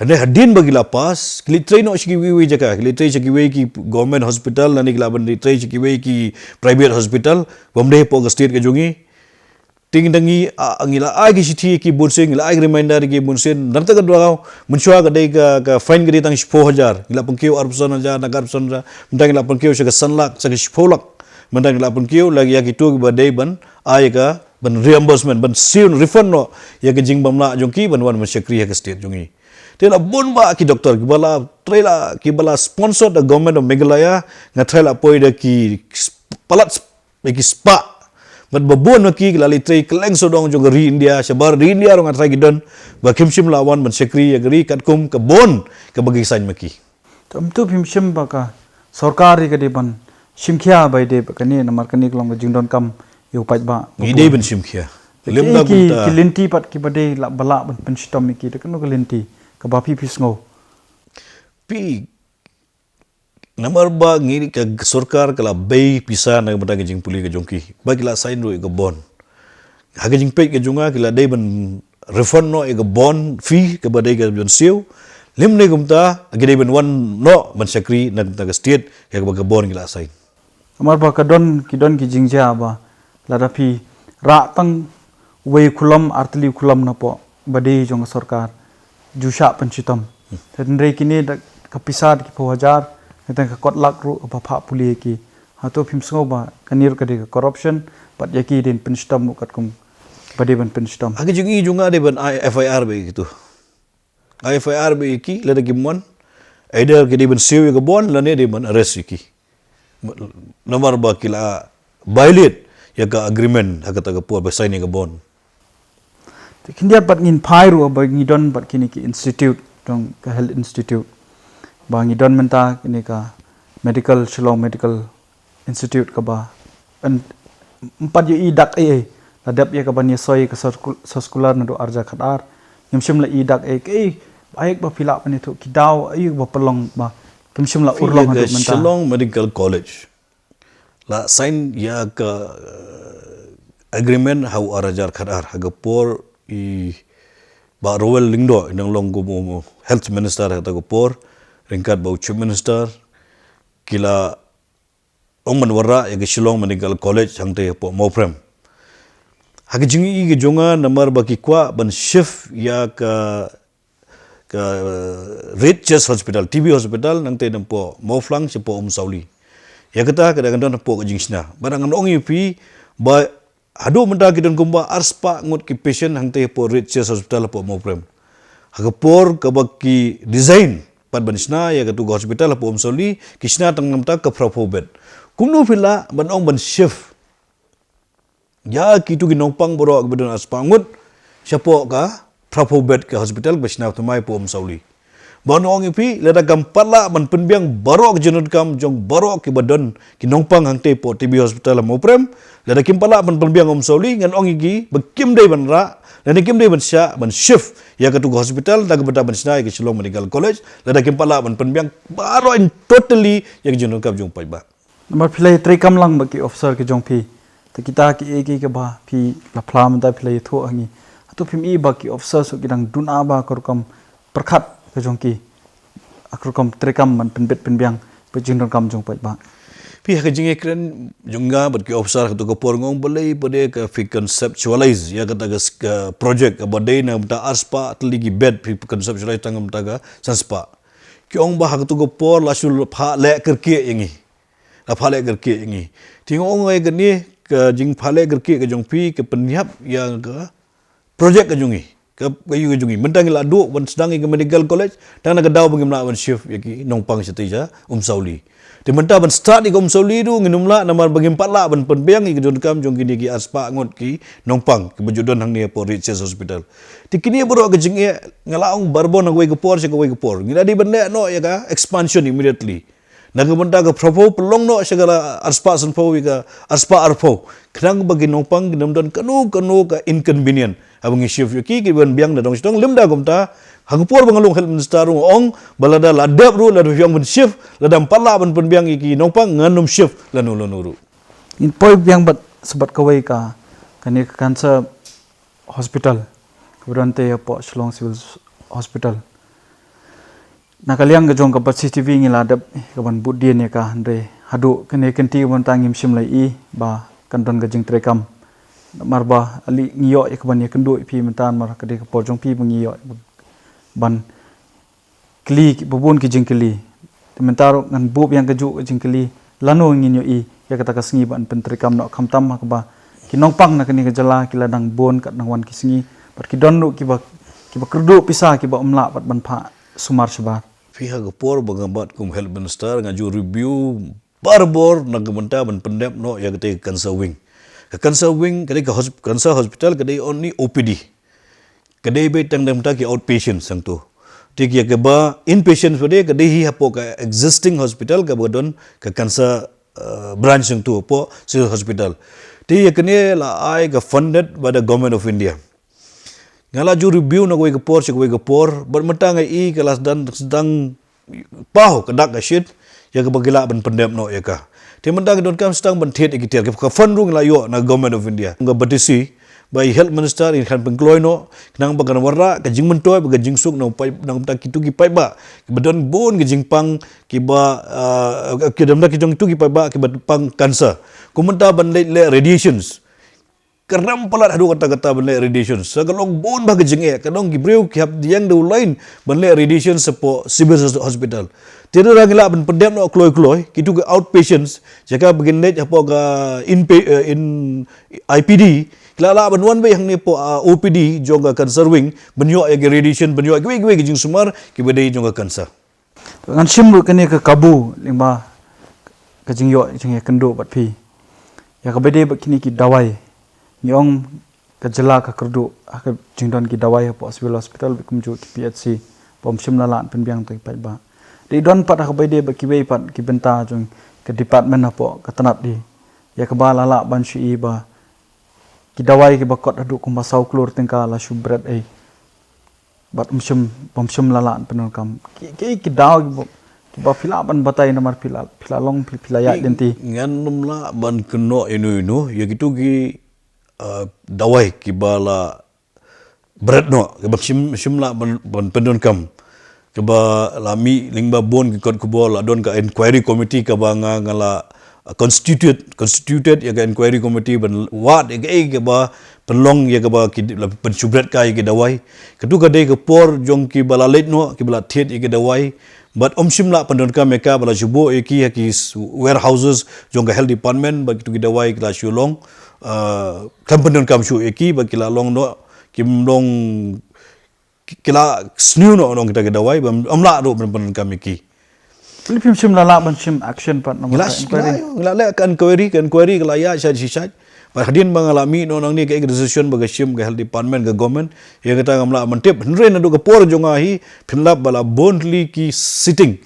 Hynrei hadien ba ki la pass, ki leit trei noh sha kiwei kiwei jaka, ki leit trei sha kiwei ki government hospital, lane ki lah ban leit trei sha kiwei ki private hospital, bym dei hapoh ka state ka jong ngi. Te ngi dang ngi, ah, ngi la ai ki shithi ki bun sien, ngi la ai ki reminder ki bun sien. Na kata ka daw, mynshuwa ka dei ka, ka fine ka dei tang shiphew hajar. Ngi la pynkiew arphew san hajar, na ka arphew san hajar. Mynta ngi la pynkiew sha ka san lak, sha ka shiphew lak. Mynta ngi la pynkiew la ïa kitu kiba dei ban ai ka, ban reimbursement, ban siew, refund noh ïa ka jingbymlah jong ki ban wan ban shakri ha ka state jong ngi. Te la bun bah ki doktor kiba la trei la, kiba la sponsored da Government of Meghalaya, nga tharai la poi da ki palat sp-, da ki spah. Bad ba bun ma ki ki la leit trei kylleng sawdong jong ka ri India, shabar ri India ruh nga tharai ki don, ba kim shym la wan ban shakri ïa ka ri katkum ka bond kaba ki sign ma ki. To, ym tu phim shym ba ka sorkar ri ka dei ban shim khia ba ïadei bad kane, namar kane ka long ka jingdonkam ïa u paidbah. Ngi dei ban shim khia. Lem da ki, kumta ki lynti pat kiba dei lah ba lah ban pynshitom ïa ki, da kano ka lynti kaba phi phi sngew? Phi, namar ba ngi, ka sorkar ka la bei pisa na ka bynta ka jingpule ka jong ki, ba ki la sign ruh ïa ka bond. Ha ka jingpeit ka jong nga, ki la dei ban refund noh ïa ka bond fee kaba dei ka ban siew. Lymne kumta ki dei ban wan noh ban shakri na ka bynta ka state, ïa kaba ka bond ki la sign. Namar ba ka don, ki don ki jingjia ba lada phi rah tang wei khulom, ar tylli khulom na pdeng ba dei jong ka sorkar, ju shah pynshitom. Hynrei kine da ka pisa da ki phew hajar, hynrei ka kot lak ruh ba phah pule ïa ki. Hato phim sngew ba kane ruh ka dei ka corruption, bad ïa ki dei ban pynshitom ruh katkum ba dei ban pynshitom? Ha ka jingim jong nga dei ban ai F I R bad ïa kitu. Ai F I R bad ïa ki, lada kim wan, either ki dei ban siew ïa ka bond, lane dei ban arrest ïa ki. Namar ba ki la violate ïa ka agreement ha kata ka por ba sign ïa ka bond. Te khyndiat pat ngin phai ruh ba ngi don pat kine ki institute, jong ka health institute. Ba ngi don mynta kine ka medical, Shillong Medical Institute kaba yn, ym pat ïohi dak ei ei. La dep ïa kaban ïasoi ka circu-, circular naduh ar hajar khatar. Ngim shym la i dak ei, kaei ba phi lah ban ïathuh, ki daw aïu ba pynlong ba kim shym la urlong haduh mynta? Shillong Medical College la sign ïa ka, eh, agreement ha u ar hajar khatar, ha ka por i Bah Rowell Lyngdoh i nang long kum u health minister ha kata ka por, ryngkat bad u chief minister, ki la ong ban wanrah ïa ka Shillong Medical College hangtei hapoh Mawprem. Ha ka jingïohi ka jong nga, namar ba ki kwah ban shift ïa ka, ka, eh, Red Chest Hospital, T B hospital, nangtei napoh Mawphlang shapoh Umsawli. Ïa kata ka dang don hapoh ka jingshna. Bad ngan ong ïa phi ba haduh mynta ki don kumba arspah ngut ki patient hangtei hapoh Red Chest Hospital hapoh Mawprem. Ha ka por kaba ki design pat ban shna ïa katu ka hospital hapoh Umsawli, ki shna tang namar ka phraphew bed. Kumno phi lah ban ong ban shift ïa kitu ki nongpang baroh kiba don arspah ngut shapoh ka phraphew bed ka hospital ba shna thymmai hapoh Umsawli? Ba ngan ong ïa phi, lada kam pat lah ban pynbiang baroh ka jingdonkam jong baroh kiba don ki nongpang hangtei hapoh T B hospital ha Mawprem, lada kim pat lah ban pynbiang Umsawli, ngan ong ïa ki ba kim dei ban rah, lada kim dei ban shah ban shift ïa katu ka hospital na ka bynta ban shna ïa ka Shillong Medical College, lada kim pat lah ban pynbiang baroh in totally ïa ka jingdonkam jong u paidbah. Namar phi la ïatreikam lang bad ki officer ki jong phi. Te kita kiei kiei kiba phi la phla mynta phi la ïathuh ha ngi. Hato phim i ba ki officer ruh ki dang duna ba ka rukom pyrkhat ka jong ki, ka rukom treikam ban pynbit pynbiang bad jingdonkam jong u paidbah? Phi, ha ka jingïakren jong nga bad ki officer ha katu ka por, nga ong balei pat de ka phi conceptualize ïa kata ka s-, ka project kaba dei na ka bynta arspah tylli ki bed, phi conceptualize tang na ka bynta ka sanspah. Ki ong ba ha katu ka por la shu phah leh kyrkieh ïa ngi. La phah leh kyrkieh ïa ngi. Te nga ong ïa kane ka jingphah leh kyrkieh ka jong phi ka pynïap ïa ka project ka jong ngi. Ka, ka ïa ka jong ngi. Mynta ngi la duh ban sdang ïa ka medical college, tang na ka daw ba ngim lah ban shift ïa ki nongpang shatei sha Umsawli. Te mynta ban start ïa ka Umsawli ruh nginym lah namar ba ngim pat lah ban pynbiang ïa ka jingdonkam jong kine ki arspah ngut ki nongpang kiba ju don hangne hapoh Red Chest Hospital. Te kine baroh ka jingeh nga la ong barabor na kawei ka por sha kawei ka por. Ngi la dei ban leh noh ïa ka expansion immediately. Na ka bynta ka phraphew pynlong noh sha ka arspah sanphew ïa ka arspah arphew. Khnang ba ki nongpang kin ym don kano kano ka inconvenient haba ngi shift ïa ki, ki ban biang na dong sha dong. Lymda kumta, ha ka por ba nga long health minister ruh nga ong ba lada la dep ruh, lada phi ong ban shift, lada ym pat lah ban pynbiang ïa ki nongpang, ngan ym shift lano lano ruh. Ngin poi biang bad sa bad kawei ka, kane ka cancer hospital kaba don tei hapoh Shillong Civil Hospital. Na ka liang ka jong ka Patsy T V ngi la dep ka ban bud dien ïa ka, hynrei haduh kane ka kynti mynta ngim shym la i ba kan don ka jingtreikam. Namar ba ale ngi ïoh ïa ka ban ïakynduh ïa phi mynta namar ka dei ka por jong phi ba ngi ïoh ban kylli ki, ba bun ki jingkylli. Te mynta ruh ngan buh biang kajuh ka jingkylli, lano ngin ïohi ïa kata ka sngi ban pyntreikam noh, khamtam ha kaba ki nongpang na kane ka jylla ki la dang bun kat nang wan ki sngi, bad ki don ruh kiba, kiba kyrduh pisa kiba ym lah pat ban phah sumar shabar. Phi, ha ka por ba nga bat kum health minister nga ju review barabor na ka bynta ban pyndep noh ïa katei ka cancer wing. Ka cancer wing, ka dei ka hosp-, cancer hospital, ka dei only O P D. Ka dei beit tang da ki outpatients hangto. Te ïa kaba inpatients pat de, ka dei hi hapoh ka existing hospital kaba don ka cancer, uh, branch hangto hapoh Civil Hospital. Te ïa kane la ai ka funded by the Government of India. Nga la ju review na kawei ka por sha kawei ka por, bad mynta nga i ka la sdang, sdang paw ka dak ka shit, ïa kaba ki lah ban pyndep noh ïa ka. Te mynta ki donkam sdang ban thied ïa ki tiar, ka fund ruh ngi la ïoh na Government of India. Nga batisi, ba i Health Minister in kan pynkloi noh, khnang ba kan wanrah ka jingmyntoi, bad ka jingsuk na u paid, na u paid, kito ki paidbah, kiba don bun ka jingpang, kiba, ah, ki don da ki jong kito ki paidbah, kiba pang cancer. Kumta ban leh, leh radiations. Ka rem palat haduh katta katta ban leh radiation. Sa ka long bun bah ka jingeh, ka long ki briew ki hap ïeng da u line ban leh radiation shapoh Civil Hos-, Hospital. Te ruh ngi lah ban pyndep noh kloi kloi, kito ki outpatients, jaka ba kin leit hapoh ka inpa-, eh, in I P D, ki la lah ban wan beit hangne hapoh, ah, O P D jong ka cancer wing, ban ïoh ïa ki radiation, ban ïoh kiwei kiwei ki jingsumar kiba dei jong ka cancer. Ngan shim ruh kane ka kabu lyngba ka jingïoh jingïakynduh bad phi. Ïa kaba dei bad kine ki dawai. Ngi ong ka jylla ka kyrduh ha ka jingdon ki dawai hapoh Civil Hospital bad kumjuh ki P H C. Bym shym la lah pynbiang ïa ki paidbah. Dei don pat ha kaba dei bad kiwei pat ki bynta jong ka department hapoh ka tnat dei. Ïa kaba la lah ban shu i ba ki dawai kiba kot haduh kumba saw klur tyngka la shu bret ei. Bad ym shym, bym shym la lah pyndonkam. Ki, ki, ki daw kiba, kiba phi lah ban batai namar phi la, phi la long, phi, phi la ïaid lynti. Ngan ym lah ban kynnoh ïano ïano, ïa kito ki, uh, dawai kiba la bret noh, kiba shym, shym lah ban, ban pyndonkam. Kiba la mih lyngba bun ki kot khubor, la don ka inquiry committee kaba nga, nga la, uh, constitute, constituted ïa ka inquiry committee ban wad ïa kaei kaba pynlong ïa kaba ki la pynshubret kai ïa ki dawai. Kato ka dei ka por jong kiba la leit noh, kiba la thied ïa ki dawai. Bad ym shym lah pyndonkam ïa ka ba la shu buh ïa ki ha ki s-, warehouses jong ka health department, bad kito ki dawai ki la shu long, uh, khlem pyndonkam shuh ïa ki, bad ki la long noh, kim long ki, ki la sniew noh, noh kita ki dawai, bad ym lah ruh ban pyndonkam ïa ki. Phim shym la lah ban shim action pat na. Ngi la, ngi la, ngi la leh ka inquiry, ka inquiry ka la ïaid shai shi shai. Bad hadien ba nga la mih noh nangne ka decision ba ka shim ka health department ka government, ïa kata ngam lah ban tip. Hynrei naduh ka por jong nga hi, phin lap ba la bun tylli ki sitting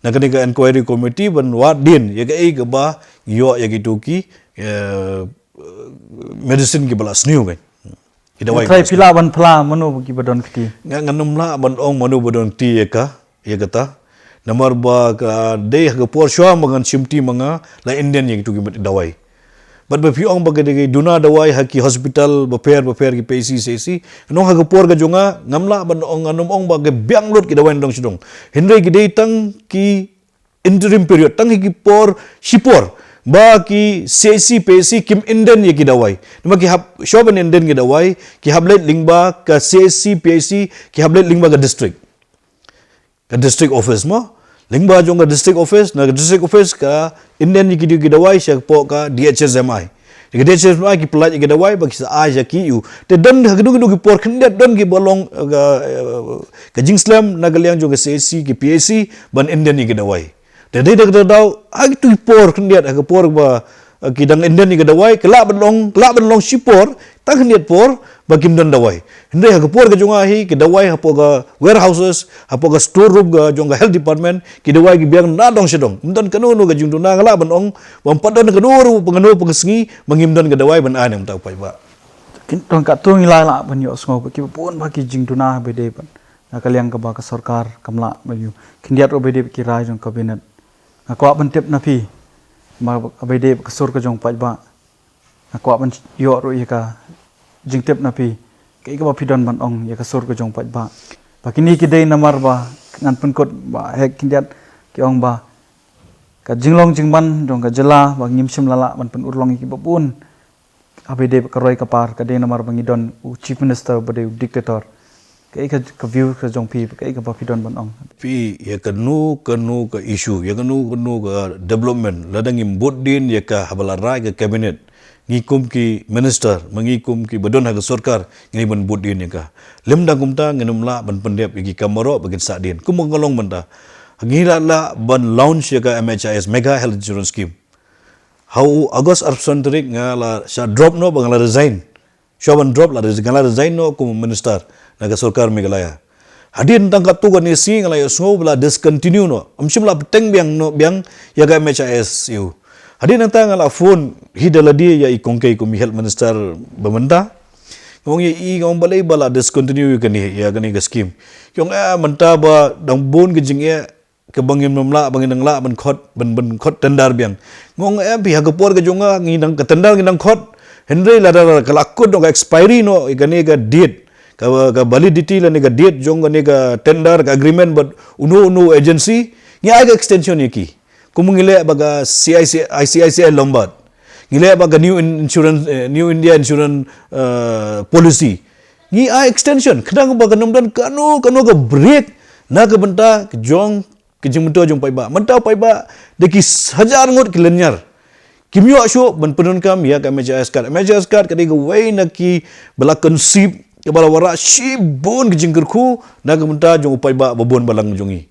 na kane ka inquiry committee ban wad dien ïa kaei kaba ïoh ïa kito ki, eh, medicine kiba la sniew kan. Ki dawai. Trai phi lah ban phla mano kiba don kti. Nga, ngan ym lah ban ong mano ba don kti ïa ka, ïa kata. Namar ba ka dei ha ka por shuwa ba ngan shim kti ma nga la Indian ïa kito ki dawai. Bad ba phi ong ba ka dei duna dawai ha ki hospital bapher bapher ki P H C, C H C. Ngan ong ha ka por ka jong nga, ngam lah ban ong, ngan ym ong ba ka biang lut ki dawai nadong shadong. Hynrei ki dei tang ki interim period, tang hi ki por, shipor, ba ki C H C, P H C, kim inden ïa ki dawai. Namar ki hap, shuwa ban inden ki dawai, ki hap leit lyngba ka C H C, P H C, ki hap leit lyngba ka district. Ka district office mo. Lyngba jong ka district office, na ka district office ka inden ïa ki, ki dawai shapoh ka D H S M I. Ka D H S M I ki pyllait ïa ki dawai, ba ki sa ai sha ki ïa u. Te don ha kino kino ki por khyndiat don kiba long, eh, ka, eh, ka jingslem na ka liang jong ka C H C, ki P H C, ban inden ïa ki dawai. Te dei da kata daw, ha kito ki por khyndiat, ha ka por ba, eh, ki dang inden ïa ki dawai, ka lah ban long, ka lah ban long shipor, tang khyndiat por, ba kim don dawai. Hynrei ha ka por ka jong nga hi, ki dawai hapoh ka warehouses, hapoh ka store room ka jong ka health department, ki dawai ki biang nadong shadong. Ym don kano kano ka jingduna, nga lah ban ong, ba ym pat don kano ruh, kano pyngasngi, ba ngim don ka dawai ban ai na ka bynta u paidbah. Kin tang katto ngi la lah ban ïohsngew ba kiba bun ba ki jingduna ba dei ban na ka liang kaba ka sorkar kam lah ban ïoh khyndiat ruh ba dei ki rai jong ka cabinet. Nga kwah ban tip na phi ba, ba dei ka sur ka jong paidbah. Nga kwah ban ïoh ruh ïa ka jingtip na phi, kaei kaba phi don ban ong ïa ka sur ka jong paidbah. Ba kine ki dei namar ba ngan pynkut ba heh khyndiat ki ong ba ka jinglong jingman jong ka jylla ba ngim shym la lah ban pynurlong ïa kiba bun. Haba dei ka roi ka par, ka dei namar ba ngi don u Chief Minister ba dei u dictator. Kaei ka, ka view ka jong phi, kaei kaba phi don ban ong. Phi, ïa kano kano ka issue, ïa kano kano ka development, lada ngim bud dien ïa ka haba la rai ka cabinet, ngi kum ki minister, ma ngi kum kiba don ha ka sorkar, ngi ban bud dien ïa ka. Lymda kumta, ngin ym lah ban pyndep ïa ki kam baroh ba kin sah dien. Kumba nga long mynta, ngi la lah ban launch ïa ka M H I S, Megha Health Insurance Scheme. Ha u August arphew san tarik nga la shah drop noh ba nga la resign. Shah ban drop la resign, nga la resign noh kum u minister na ka sorkar Meghalaya. Hadien tang katto katne sngi nga la ïohsngew ba la discontinue noh. Ym shym la bteng biang noh biang ïa ka M H I S ïa u. Hadien nangta nga la phone hi da lade ïa i kong kei kum i health minister ba mynta. Nga ong ïa i, nga ong balei ba la discontinue ïa kane, ïa kane ka scheme. Ki ong eh mynta ba dang bun ka jingeh kaba ngim lah, ba ngin nang lah ban khot, ban, ban khot tender biang. Nga ong em phi, ha ka por ka jong nga ngi nang, ka tender ngi nang khot. Hynrei lada ka la kut noh, ka expiry noh ïa kane ka date, ka, ka validity lane ka date jong kane ka tender, ka agreement bad uno uno agency, ngi ai ka extension ïa ki. Kum ngi leh bad ka C I C, I C I C I Lombard. Ngi leh bad ka New In-, Insurance, eh, New India Insurance, eh, Policy. Ngi ai extension, khnang ba kan ym don kano kano ka break na ka bynta ka jong ka jingmyntoi jong u paidbah. Mynta u paidbah da ki hajar ngut ki lynñiar kim ïoh shuh ban pyndonkam ïa ka M H I S card. M H I S card ka dei kawei na kiba la concept, kaba la wanrah shibun ka jingkyrkhu na ka bynta jong u paidbah ba bun balang jong ngi.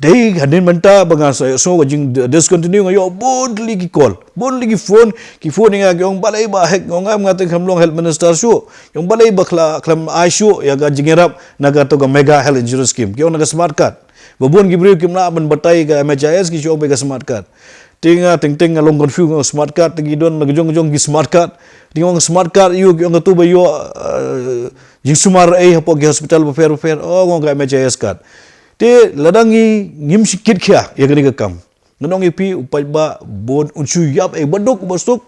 Dei hadien mynta ba nga sa sngew ka jing discontinue, nga ïoh bun tylli ki call, bun tylli ki phone, ki phone ïa nga, ki ong balei ba hek, nga ong em, nga te kam long health minister shuh. Ki ong balei ba khlem, khlem ai shuh ïa ka jingïarap na kato ka Mega Health Insurance Scheme, ki ong na ka smart card. Ba bun ki briew kim lah ban batai ka M H I S, ki shu ong ba ka smart card. Te nga teng teng nga long confuse, nga ong smart card, te ki don la ka jong ka jong ki smart card. Te nga ong smart card ïa u, ki ong kato ba ïoh, eh, jingsumar ei hapoh ki hospital bapher bapher. Oh, nga ong ka M H I S card. Te lada ngi, ngim shim kit khia ïa kane ka kam, ngan ong ïa phi, u paidbah bun un shu ïap ei, ba duk ba suk,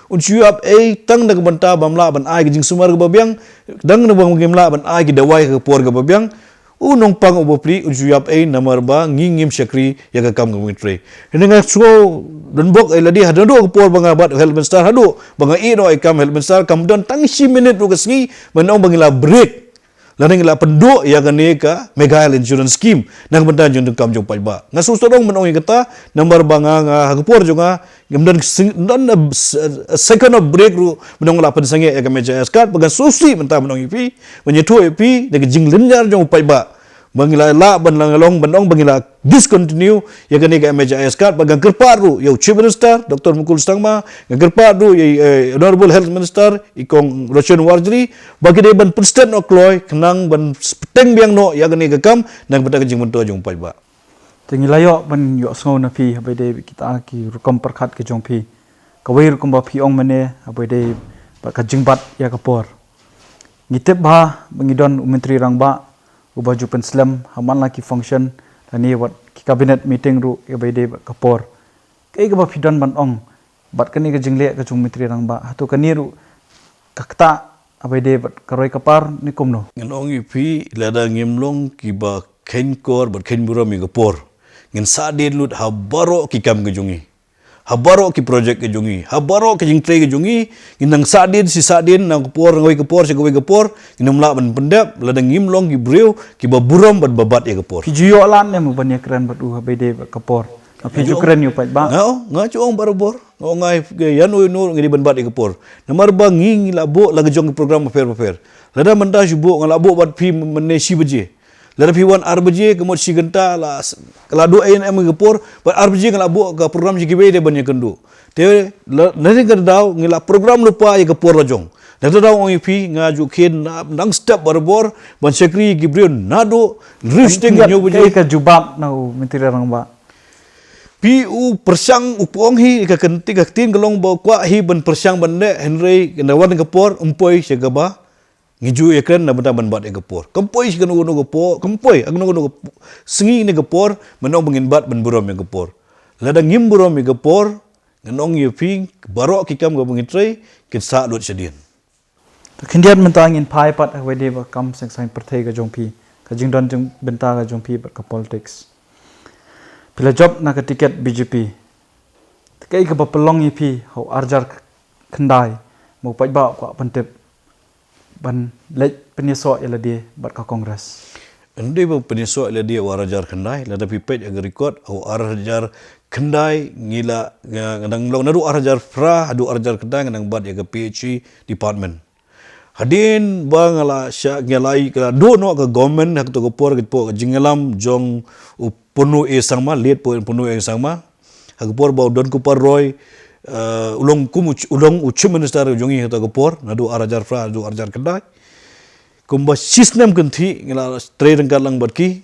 un shu ïap ei tang na ka bynta bym lah ban ai ka jingsumar kaba biang, tang na ba ngim lah ban ai ki dawai ha ka por kaba biang. U nongpang u bapli un shu ïap ei namar ba ngi ngim shakri ïa ka kam kaba ngi trei. Hynrei nga sngew donbok ei lade haduh ka por ba nga bat health minister, haduh ba nga ïeh noh ïa ka kam health minister, kam don tang shi minit ruh ka sngi ban ong ba ngi la break lane ngi la pynduh ïa kane ka Mega Health Insurance Scheme na ka bynta jingdonkam jong u paidbah. Nga sngewsarong ban ong ïa kata namar ba nga, nga ha ka por jong nga ngim don sing-, don a, a second of break ruh ban ong la pynsangeh ïa ka M H I S card, ba nga sngewsih mynta ban ong ïa phi, ban ïathuh ïa phi da ka jinglynñiar jong u paidbah ba ngi la lah ban la long ban ong ba ngi la discontinue ïa kane ka M H I S card. Ba nga kyrpad ruh ïa u Chief Minister Doctor Mukul Sangma, nga kyrpad ruh ïa, eh, Honorable Health Minister i Kong Roshan Warjri, ba ki dei ban pynstet noh kloi khnang ban pteng biang noh ïa kane ka kam na ka bynta ka jingmyntoi jong u paidbah. Te ngi la ïoh ban ïohsngew na phi haba ïadei bad kita ki rukom pyrkhat ka jong phi. Kawei ruh kumba phi ong mynne haba ïadei bad ka jingbat ïa ka por. Ngi tip ba, ba ngi don u Myntri Rangbah uba ju pynslem ha man la ki function lane wat ki cabinet meeting ruh ïa ba ïadei bad ka por. Kaei kaba phi don ban ong bad kane ka jingleh ka jong u Myntri Rangbah? Hato kane ruh ka ktah haba ïadei bad ka roi ka par ne kumno? Ngan ong ïa phi, lada ngim long kiba kheiñ kor bad kheiñ burom ïa ka por, ngin sahdien lut ha baroh ki kam ka jong ngi, ha baroh ki project ka jong ngi, ha baroh ki jingtrei ka jong ngi. Ngin nang sahdien shi sahdien, na ka por, na kawei ka por sha kawei ka por, ngin ym lah ban pyndep lada ngim long ki briew kiba burom bad ba bat ïa ka por. Phi ju ïoh lad ne mo ban ïakren bad u haba ïadei bad ka por? Phi ju kren ïa u paidbah? Nga ong, nga ju ong barabor. Nga ong nga ïa u, ïa u ngi dei ban bat ïa ka por. Namar ba ngi, ngi la buh la ka jong ka program bapher bapher. Lada mynta shu buh, nga la buh bad phi mynne shi baje. Lada phi wan ar baje, ka mut shi kynta la, la duh A N M ka por, bad ar baje nga la buh ka program jong kiwei de ban ïakynduh. Te la, na kata ka daw ngi la program lypa ïa ka por la jong. Na kata ka daw ong ïa phi, nga ju kheiñ na, nang step barabor ban shakri ïa ki briew naduh hynriew shiteng hynñiew baje. Kaei ka jubab na u Myntri Rangbah? Phi, u pyrshang, u ong hi ka kynti, ka ktien ka long ba u kwah hi ban pyrshang ban leh, hynrei na wan ka por ym poi sha kaba ngi ju ïakren na bynta ban bat ïa ka por. Kam poi sha kano kano ka por, kam poi ha kano kano ka sngi ne ka por ban ong ba ngin bat ban burom ïa ka por. Lada ngim burom ïa ka por, ngan ong ïa phi, baroh ki kam kaba ngi trei kin sah lut shadien. Te khyndiat mynta ngin phai pat ha kaba ïadei bad ka kam seng saiñ pyrthei ka jong phi, ka jingdon jingbynta ka jong phi bad ka politics. Phi la jop na ka tiket B J P. Te kaei kaba pynlong ïa phi ha u arhajar khyndai, ba u paidbah u kwah pyntip ban leit pynïasoh ïa lade bad ka Congress? Ym dei ba pynïasoh ïa lade ha u arhajar khyndai, lada phi peit ha ka record, ha u arhajar khyndai ngi la, nga, nga dang long naduh arhajar phra haduh arhajar khyndai nga dang bat ïa ka P H E department. Hadien ba nga la shah, nga la ïa, ka la duh noh ka government ha kato ka por, ka por ka jingïalam jong u Purno A Sangma, late Purno A Sangma. Ha ka por ba u Don Kupar Roy, Uh, u long kum u ch-, u long u chief minister jong ngi ha kata ka por, naduh ar hajar phra, naduh ar hajar khyndai. Kumba shi snem kynthih ngi la trei ryngkat lang bad ki.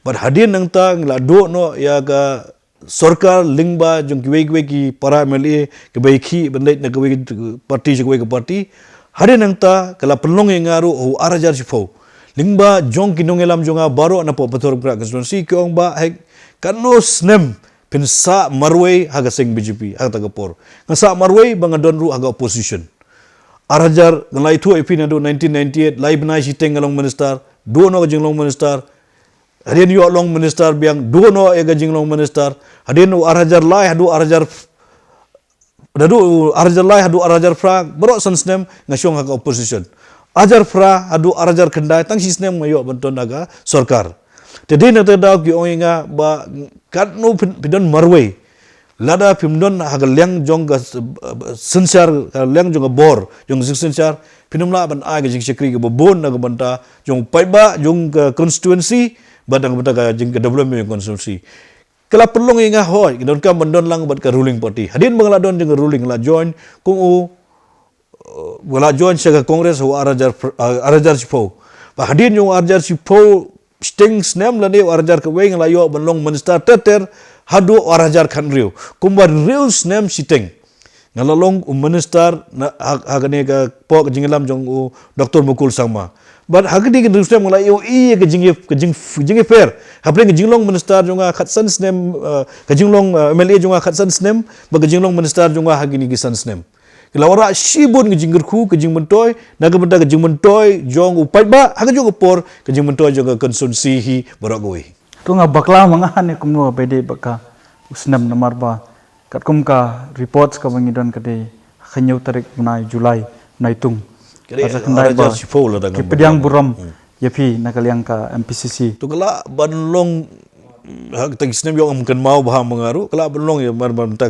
Bad hadien nangta ngi la duh noh ïa ka sorkar lyngba jong kiwei kiwei ki para M L A, kiba ïakhih ban leit na kawei ka party sha kawei ka party. Hadien nangta ka la pynlong ïa nga ruh ha u ar hajar shiphew. Lyngba jong ki nongïalam jong nga baroh na poh Pathum Khynnah constituency ki ong, Bah Hek, katno snem phin sah marwei ha ka seng B J P ha kata ka por. Nga sah marwei ba nga don ruh ha ka opposition. Ar hajar, nga la ïathuh ïa phi, naduh nineteen ninety-eight, lai bnai shiteng nga long minister, duh noh ka jinglong minister, hadien ïoh long minister biang, duh noh ïa ka jinglong minister, hadien u ar hajar lai haduh ar hajar, naduh ar hajar lai haduh ar hajar phra, baroh san snem nga shong ha ka opposition. Ar hajar phra haduh ar hajar khyndai, tang shi snem nga ïoh ban don ha ka sorkar. Te dei na kata ka daw ki ong ïa nga ba katno phi, phi don marwei. Lada phim don ha ka liang jong ka s-, synshar, ka liang jong ka bor jong ka jingsynshar, phin ym lah ban ai ka jingshakri kaba bun na ka bynta jong u paidbah jong ka constituency, bad na ka bynta ka jing, ka development jong ka constituency. Ka la pynlong ïa nga, hooid, nga donkam ban don lang bad ka ruling party. Hadien ba nga la don jong ka ruling, la join kum u, uh, nga la join sha ka Congress ha u ar hajar pr-, uh, ar hajar shiphew. Bad hadien jong u ar hajar shiphew shiteng snem lane u ar hajar khatwei, nga la ïoh ban long minister ter ter haduh u ar hajar khathynriew. Kumba hynriew snem shiteng nga la long u minister na ha, ha kane ka poh ka jingïalam jong u Doctor Mukul Sangma. Bad ha kane ka hynriew snem nga la ïohi ïa ka jing, ka jing, jingïapher hapdeng ka jinglong minister jong nga khatsan snem, eh, ka jinglong, eh, M L A jong nga khatsan snem, bad ka jinglong minister jong nga ha kine ki san snem. Ki la wanrah shibun ka jingkyrkhu, ka jingmyntoi na ka bynta ka jingmyntoi jong u paidbah, ha kajuh ka por ka jingmyntoi jong ka constituency hi baroh kawei. To nga bakla ma nga hangne kumno ba dei bad ka u snem, namar ba katkum ka reports kaba ngi don ka dei ha ka hynñiew tarik bnai July, bnai Tung. Ka dei ar hajar shiphew lada nga bakla. Ki pdiang burom ïa phi na ka liang ka M P C C. To ka lah ban long, ha kata ki snem ïoh ngam kynmaw bha ma nga ruh, ka lah ban long ïa mar, mar mynta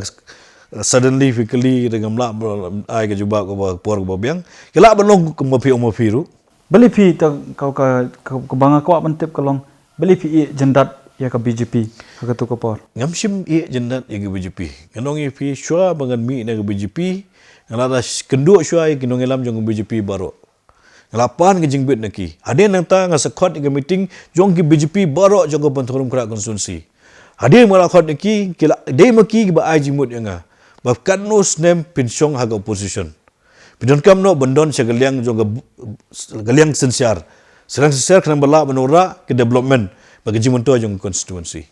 suddenly phi kylli, te ngam lah ban ai ka jubab kaba por kaba biang. Ka lah ban long kumba phi ong ma phi ruh. Balei phi, ta ka, ka, ka, kaba nga kwah ban tip ka long, balei phi ïeh jyndat ïa ka B J P ha katu ka por? Ngam shym ïeh jyndat ïa ka B J P. Ngan ong ïa phi, shuwa ba ngan mih na ka B J P, nga la da sh-, kynduh shuwa ïa ki nongïalam jong ka B J P baroh. Nga la pan ka jingbit na ki. Hadien nangta nga sa khot ïa ka meeting jong ki B J P baroh jong ka Pathum Khynnah constituency. Hadien ba nga la khot ïa ki, ki la dei ma ki kiba ai jingmut ïa nga ba katno snem phin shong ha ka opposition. Phi donkam noh ban don sha ka liang jong ka, ka liang synshar. Ka liang synshar khnang ba lah ban wanrah ka development bad ka jingmyntoi jong ka constituency.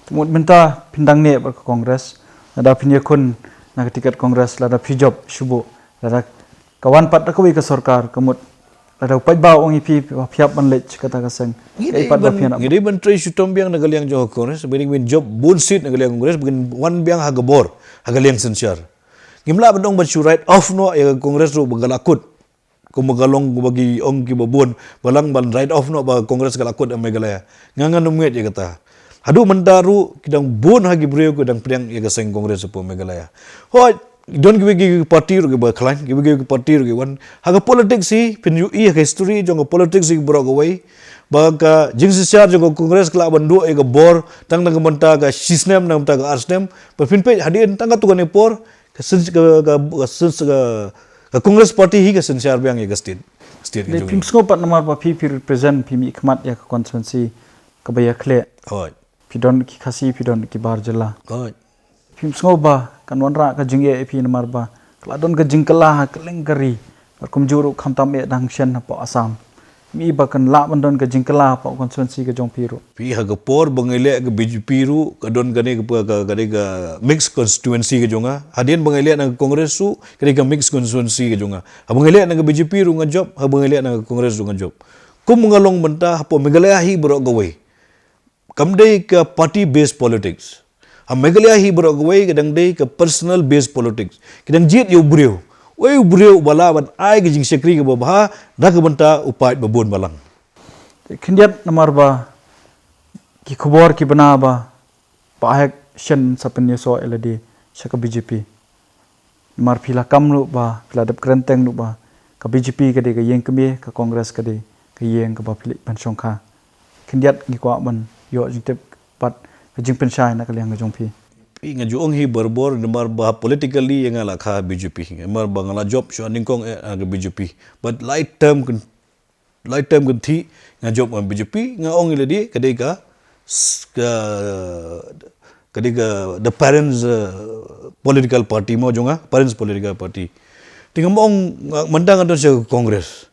Te mut mynta phin dang neh bad ka Congress, lada phin ïakhun na ka tiket Congress, lada phi jop shuh buh, lada ka wan pat da kawei ka sorkar, ka mut lada u paidbah u ong ïa phi ba phi hap ban leit sha kata ka seng, kaei pat ba phin hap? Ngi dei ban trei shitom biang na ka liang jong ka Congress, ba ngin jop bun seat na ka liang Congress, ba ngin wan biang ha ka bor, ha ka liang synshar. Ngim lah ban ong ban shu write off noh ïa ka Congress ruh ba ka la kut. Kumba ka long, kumba ki ong kiba bun, ba lang ban write off noh ba Congress ka la kut ha Meghalaya. Nga ngam ngeit ïa kata. Haduh mynta ruh ki dang bun ha ki briew ki dang pdiang ïa ka seng Congress hapoh Meghalaya. Hooid, don kiwei ki party ruh kiba khlaiñ, kiwei ki party ruh ki wan. Ha ka politics hi, phin ïohi ha ka history jong ka politics hi baroh kawei, ba ka jingsynshar jong ka Congress ka lah ban duh ïa ka bor tang na ka bynta ka shi snem, na ka bynta ka ar snem. Ba phin peit hadien tang katto katne por, ka syn-, ka, ka, ka syn-, ka, ka Congress Party hi ka synshar biang ïa ka state, state ka jong ngi. Phim sngew pat namar ba phi, phi represent, phi mihkhmat ïa ka constituency kaba ïakhleh. Hooid. Phi don ki Khasi, phi don ki bar jylla. Hooid. Phim sngew ba kan wanrah ka jingeh ïa phi namar ba ka la don ka jingkylla ha kylleng ka ri, bad kumjuh ruh khamtam eh dang shen hapoh Assam. Mih ba kan lah ban don ka jingkylla hapoh constituency ka jong phi ruh. Phi, ha ka por ba ngi leh ka B J P ruh ka don kane ka, ka, ka, kane ka mixed constituency ka jong nga. Hadien ba ngi leh na ka Congress ruh ka dei ka mixed constituency ka jong nga. Haba ngi leh na ka B J P ruh nga jop, haba ngi leh na ka Congress ruh nga jop. Kum nga long mynta hapoh Meghalaya hi baroh kawei, kam dei ka party based politics. Ha Meghalaya hi baroh kawei ka dang dei ka personal based politics. Ki dang jied ïa u briew. Uei u briew uba lah ban ai ka jingshakri kaba bha na ka bynta u paid ba bun balang. Khyndiat namar ba ki khubor ki bna ba Bah Hek shen sa pynïasoh ïa lade sha ka B J P. Namar phi la kam ruh ba, phi la dep kren teng ruh ba ka B J P ka dei ka ïing kmie, ka Congress ka dei ka ïing kaba phi leit ban shongkha. Khyndiat ngi kwah ban ïoh jingtip bad ka jingpynshai na ka liang ka jong phi. Phi, nga ju ong hi barabor namar ba politically ïa nga la kha B J P. Namar ba nga la jop shuwa nyngkong eh ha ka B J P. But lai term kyn lai term kynthih nga jop ha B J P, nga ong ïa lade ka dei ka s- ka ka dei ka the parents uh, political party mo jong nga, parents political party. Te nga ong nga- mynta nga don sha Congress.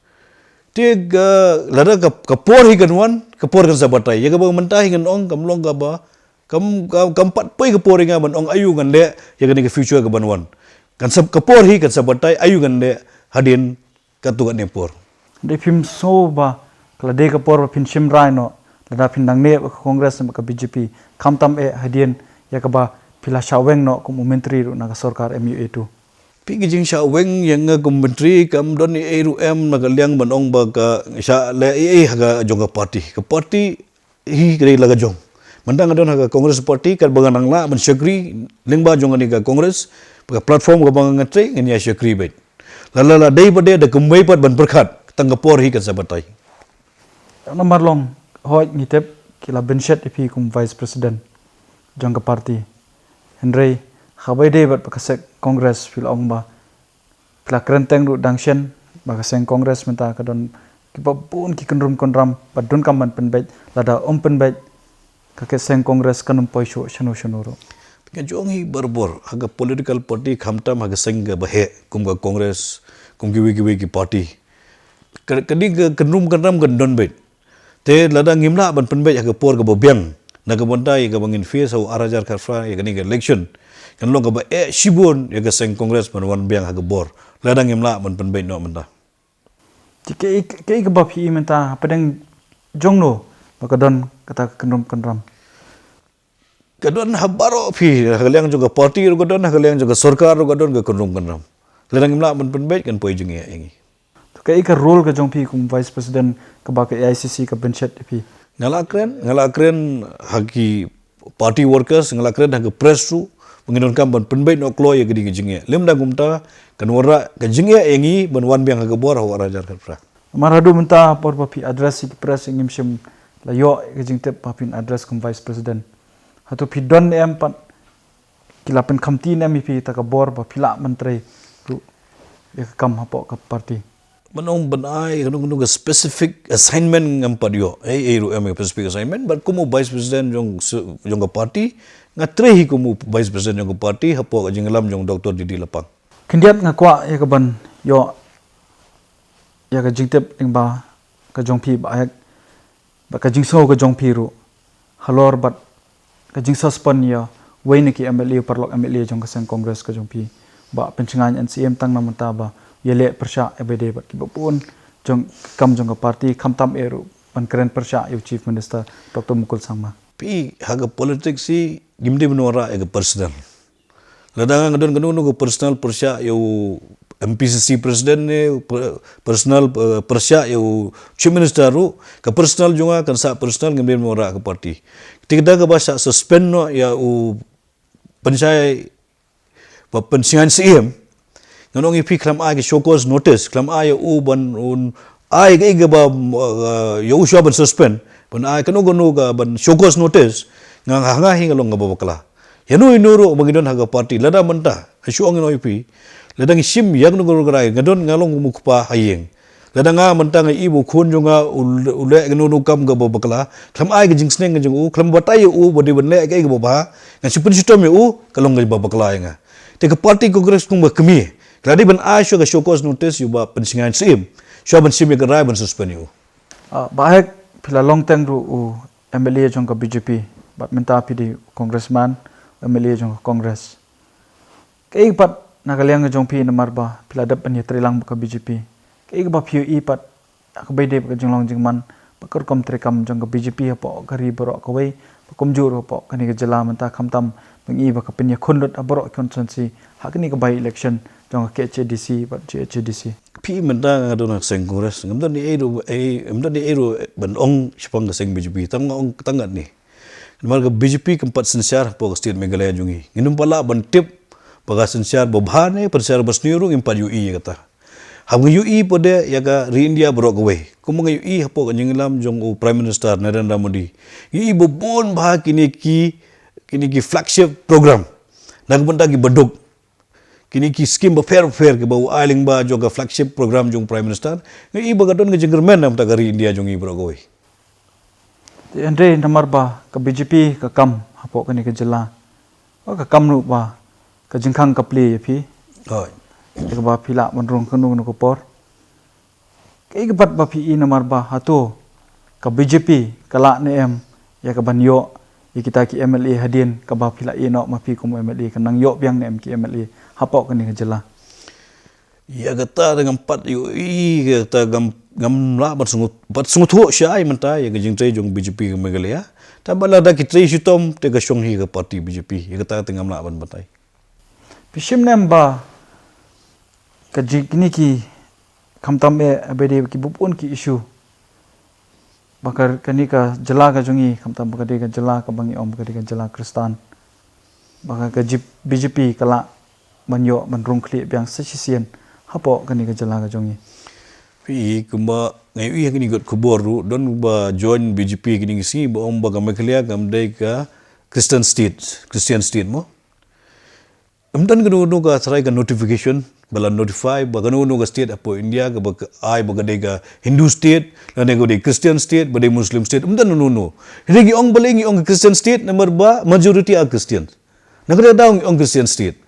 Te ka lada ka, ka por hi kan wan, ka por kan sa batai. Ïa kaba mynta hi kan ong kam long kaba kam kam, kam pat poi ka por hi nga ban ong aïu ngan leh ïa kane ka future ka ban wan. Kan sa ka por hi kan sa batai aïu ngan leh hadien katto katne por. Dei phim sngew ba ka la dei ka por ba phin shim rai noh lada phin dang neh bad ka Congress ne bad ka B J P, khamtam eh hadien ïa kaba phi la shah weng noh kum u myntri ruh na ka sorkar M U A two. Phi, ka jingshah weng ïa nga kum myntri kam don ei ei ruh em na ka liang ban ong ba ka shah leh ei ei ha ka jong ka party. Ka party hi ka dei la ka jong. Mynta nga don ha ka Congress party katba nga nang lah ban shakri lyngba jong kane ka Congress, ba ka platform kaba nga trei ngan ïa shakri beit. La la la dei pat de da kumwei pat ban pyrkhat tang ka por hi kan sa batai. Ïa namar long hoi ngi tip ki la bynshet ïa phi kum vice president jong ka party. Hynrei ha kaba ïadei bad ba ka seng Congress phi la ong ba phi la kren teng ruh dang shen ba ka seng Congress mynta ka don kiba bun ki kynrum kynram ba donkam ban pynbeit, lada ym pynbeit ka ka seng Congress kan ym poi shuh shano shano ruh. Nga ju ong hi barabor ha ka political party khamtam ha ka seng kaba heh kum ka Congress, kum kiwei kiwei ki party. Ka ka dei ka kynrum kynram kan don beit. Te lada ngim lah ban pynbeit ha ka por kaba biang na ka bynta ïa kaba ngin face ha u ar hajar khatphra ïa kane ka election, kan long kaba eh shibun ïa ka seng Congress ban wan biang ha ka bor lada ngim lah ban pynbeit noh mynta. Te kaei kaei kaba phi i mynta hapdeng jongno ba ka don kata ka kynrum kynram? Ka don ha baroh phi, ha ka liang jong ka party ruh ka don, ha ka liang jong ka sorkar ruh ka don ka kynrum kynram. Lada ngim lah ban pynbeit kan poi jingeh ïa ngi. To kaei ka role ka jong phi kum vice president kaba ka A I C C ka bynshet ïa phi? Nga la kren, nga la kren ha ki party workers, nga la kren ha ka press ruh ba ngi donkam ban pynbeit noh kloi ïa ka dei ka jingeh. Lymda kumta kan wanrah ka jingeh ïa ngi ban wan biang ha ka bor ha u ar hajar khatphra. Namar haduh mynta por ba phi address ïa ki press ngim shym la ïoh ïa ka jingtip ba phin address kum vice president. Hato phi don em pat ki la pynkhamti ne em ïa phi ta ka bor ba phi lah ban trei ruh ïa ka kam hapoh ka party? Ban ong ban ai kano kano ka specific assignment ngam pat ïoh. Ei ei ruh em ïa specific assignment, but kum u vice president jong jong ka party nga trei hi kum u vice president jong ka party hapoh ka jingïalam jong Doctor D D Lapang. Khyndiat nga kwah ïa ka ban ïoh ïa ka jingtip lyngba ka jong phi Bah Hek. Bad ka jingsngew ka jong phi ruh halor bad ka jingsuspend ïa uwei na ki M L A, u paralok M L A jong ka seng Congress ka jong phi, Bah Pynshngaiñ N C M, tang na mynta ba ïaleh pyrshah ïa ba dei bad kiba bun jong ka kam jong ka party, khamtam eh ruh ban kren pyrshah ïa u Chief Minister Doctor Mukul Sangma. Phi, ha ka politics hi ngim dei ban wanrah ïa ka personal. Lada nga don kano kano ka personal pyrshah ïa u M P C C president ne, per- personal eh, pyrshah ïa u chief minister ruh, ka personal jong nga kan sah personal, ngam dei ban wanrah ka party. Te kata kaba sah suspend noh ïa u Pynshai, ba Pynshngaiñ Syiem, ngan ong ïa phi, khlem ai ka show cause notice, khlem ai ïa u ban un ai kaei kaba eh, ïa u shuwa ban suspend, ban ai kano kano ka ban show cause notice, nga nga nga hi nga long kaba bakla. Ïano ïano ruh ba ngi don ha ka party, lada mynta nga shu ong ïano ïa phi, lada ngi shim ïa kano kano ka rai, nga don, nga long kum u kpa ha ïing. Lada nga mynta nga i ba u khun jong nga u le- u leh kano kano kam kaba bakla, khlem ai ka jingsneng ka jong u, khlem batai ïa u ba dei ban leh kaei kaba bha, ngan shu pynshitom ïa u, ka long kaba bakla ïa nga. Te ka party Congress kum ka kmie ka la dei ban ai shuwa ka show cause notice ïa u Bah Pynshngaiñ Syiem, shuwa ban shim ïa ka rai ban suspend ïa u. Ah, Bah Hek, phi la long teng ruh u M L A jong ka B J P, bad mynta phi dei u congressman, u M L A jong ka Congress. Kaei pat na ka liang ka jong phi namar ba phi la dep ban ïatreilang bad ka B J P? Kaei kaba phi ïohi pat ha kaba ïadei bad ka jinglong jingman bad ka rukom treikam jong ka B J P hapoh ka ri baroh kawei, ba kumjuh ruh hapoh kane ka jylla mynta, khamtam ba ngi i ba ka pynïakhun lut ha baroh ki constituency ha kane ka by election jong ka K H A D C bad G H A D C? Phi, mynta nga don ha ka seng Congress, ngam don ei ei ruh ei, ngam don ei ei ruh ban ong shaphang ka seng B J P, tang nga ong tang katne. Namar ka B J P kam pat synshar hapoh ka state Meghalaya jong ngi. Ngim pat lah ban tip ba ka synshar ba bha ne pynshar ba sniew ruh, ngim pat ïohi ïa kata. Haba nga ïohi pat de ïa ka ri India baroh kawei, kumba nga ïohi hapoh ka jingïalam jong u Prime Minister Narendra Modi, ngi i ba bun bha kine ki kine ki flagship program. Na ka bynta ki baduk, kine ki skim bapher bapher kiba u ai lyngba jong ka flagship program jong Prime Minister, nga i ba ka don ka jingkyrmen na ka bynta ka ri India jong i baroh kawei. Te hynrei namar ba ka B J P ka kam hapoh kane ka jylla, ba ka kam ruh ba ka jingkhang ka plie ïa phi. Hooid. Ïa kaba phi lah ban rung kano kano ka por. Kaei ka bat ba phi i namar ba hato ka B J P ka lah ne em ïa ka ban ïoh ïa kita ki M L A hadien kaba phi la ïeh noh ma phi kum M L A, ka nang ïoh biang ne em ki M L A hapoh kane ka jylla? Ïa kata te ngam pat ïohi, ïa kata ngam, ngam lah ban sngewthuh, pat sngewthuh shai mynta ïa ka jingtrei jong B J P ka Meghalaya. Tangba lada ki trei shitom te ka shong hi ka party B J P. Ïa kata te ngam lah ban batai. Phi shim ne em ba ka jing kine ki khamtam eh ba dei ki bun ki issue ba ka kane ka jylla ka jong i, khamtam ba ka dei ka jylla kaba ngi ong ba ka dei ka jylla Khristan, ba ka, ka jip-, B J P ka lah ban ïoh ban rung khlieh biang sa shisien hapoh kane ka jylla ka jong i? Phi, kumba nga ïohi ha kine ki kot khubor ruh, don ba join B J P kine ki sngi ba ong ba ka Meghalaya kam dei ka Christian state, Christian state mo. Ym don kano kano ka tharai ka notification ba la notify ba kano kano ka state hapoh India kaba ka ai ba ka dei ka Hindu state, lane ka dei Christian state, ba dei Muslim state, ym don kano kano. Hynrei ngi ong balei ngi ong ka Christian state, namar ba majority are Christian. Na kata daw ngi ong Christian state.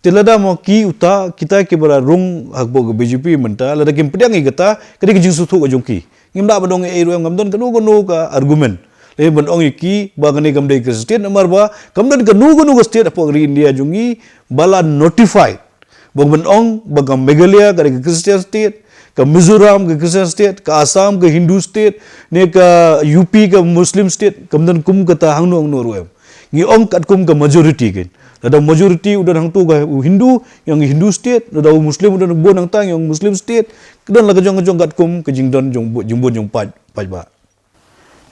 Te lada mo ki uta, kita kiba la rung hapoh ka B J P mynta, lada kim pdiang ïa kata, ka dei ka jingsngewthuh ka jong ki. Ngim lah ban ong ei ruh em, ngam don kano kano ka argument. Lane ban ong ïa ki ba kane kam dei ka state, namar ba kam don kano kano ka state hapoh ka ri India jong ngi ba la notified ba ban ong ba ka Meghalaya ka dei ka Christian state, ka Mizoram ka Christian state, ka Assam ka Hindu state, ne ka U P ka Muslim state. Kam don kum kata hangno hangno ruh em. Ngi ong katkum ka majority kein. Lada majority u don hangto ka u Hindu, ngi ong Hindu state, lada u Muslim u don bun hangta, ngi ong Muslim state. Ka don la ka jong ka jong katkum ka jingdon jong bu-, jingbun jong paid, paidbah.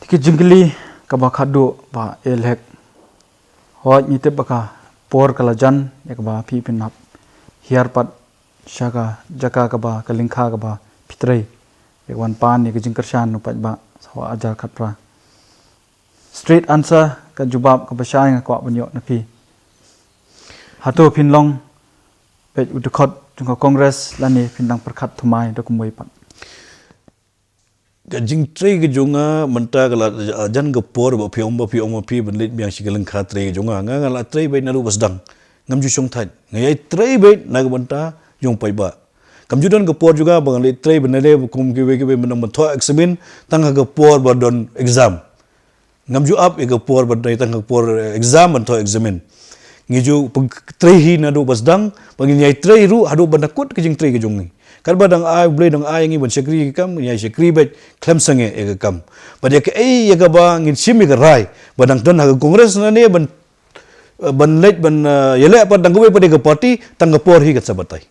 Te ka jingkylli kaba khatduh Bah Elhek. Hooid, ngi tip ba ka por ka la jan ïa kaba phi phin hap hiar pat sha ka jaka kaba ka lyngkha kaba phi trei, ïa ka ban pan ïa ka jingkyrshan u paidbah ha u ar hajar khatphra. Straight answer, ka jubab kaba shai nga kwah ban ïoh na phi. Hato phin long beit u dkhot jong ka Congress lane phin dang pyrkhat thymmai da kumwei pat? Ka jingtrei ka jong nga mynta ka la jan ka por ba phi ong ba phi ong ba phi ban leit biang sha ka lyngkha trei ka jong nga. Nga, nga la trei beit naduh ba sdang. Ngam ju shongthait. Nga ïai trei beit na ka bynta jong paidbah. Kam ju don ka por jong nga ba ngan leit trei ban leh ba kum kiwei kiwei ban nang ban thoh exam tang ha ka por ba don exam. Ngam ju ap ïa ka por ba dei tang ka por, eh, exam ban thoh exam. Ngi ju pyn-, trei hi naduh ba sdang, ba ngin ïai trei ruh haduh ban da kut ka jingtrei ka jong ngi. Katba dang ai, U Blei dang ai ngi ban shakri ïa ka kam, ngin ïai shakri beit khlem sangeh ïa ka kam. Bad ïa kaei ïa kaba ngin shim ïa ka rai ba dang don ha ka Congress lane ban, eh, ban leit ban, eh, ïaleh pat dang kawei pat ïa ka party, tang ka por hi kat sa batai.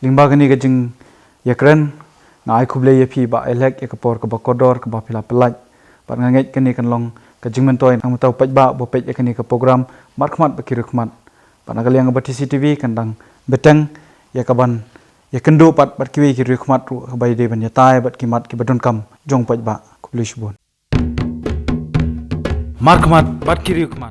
Lyngba kane ka jingïakren, nga ai khublei ïa phi Bah Elhek ïa ka por kaba kordor kaba phi la pynlait. Bad nga ngeit kane kan long ka jingmyntoi na ka bynta u paidbah ba peit ïa kane ka program markhmat bad ki riewkhmat. Bad na ka liang kaba T C T V kan dang bteng ïa ka ban ïakynduh pat bad kiwei ki riewkhmat ruh kaba ïadei ban ïatai bad ki mat kiba donkam jong u paidbah. Khublei shibun. Markhmat bad ki riewkhmat.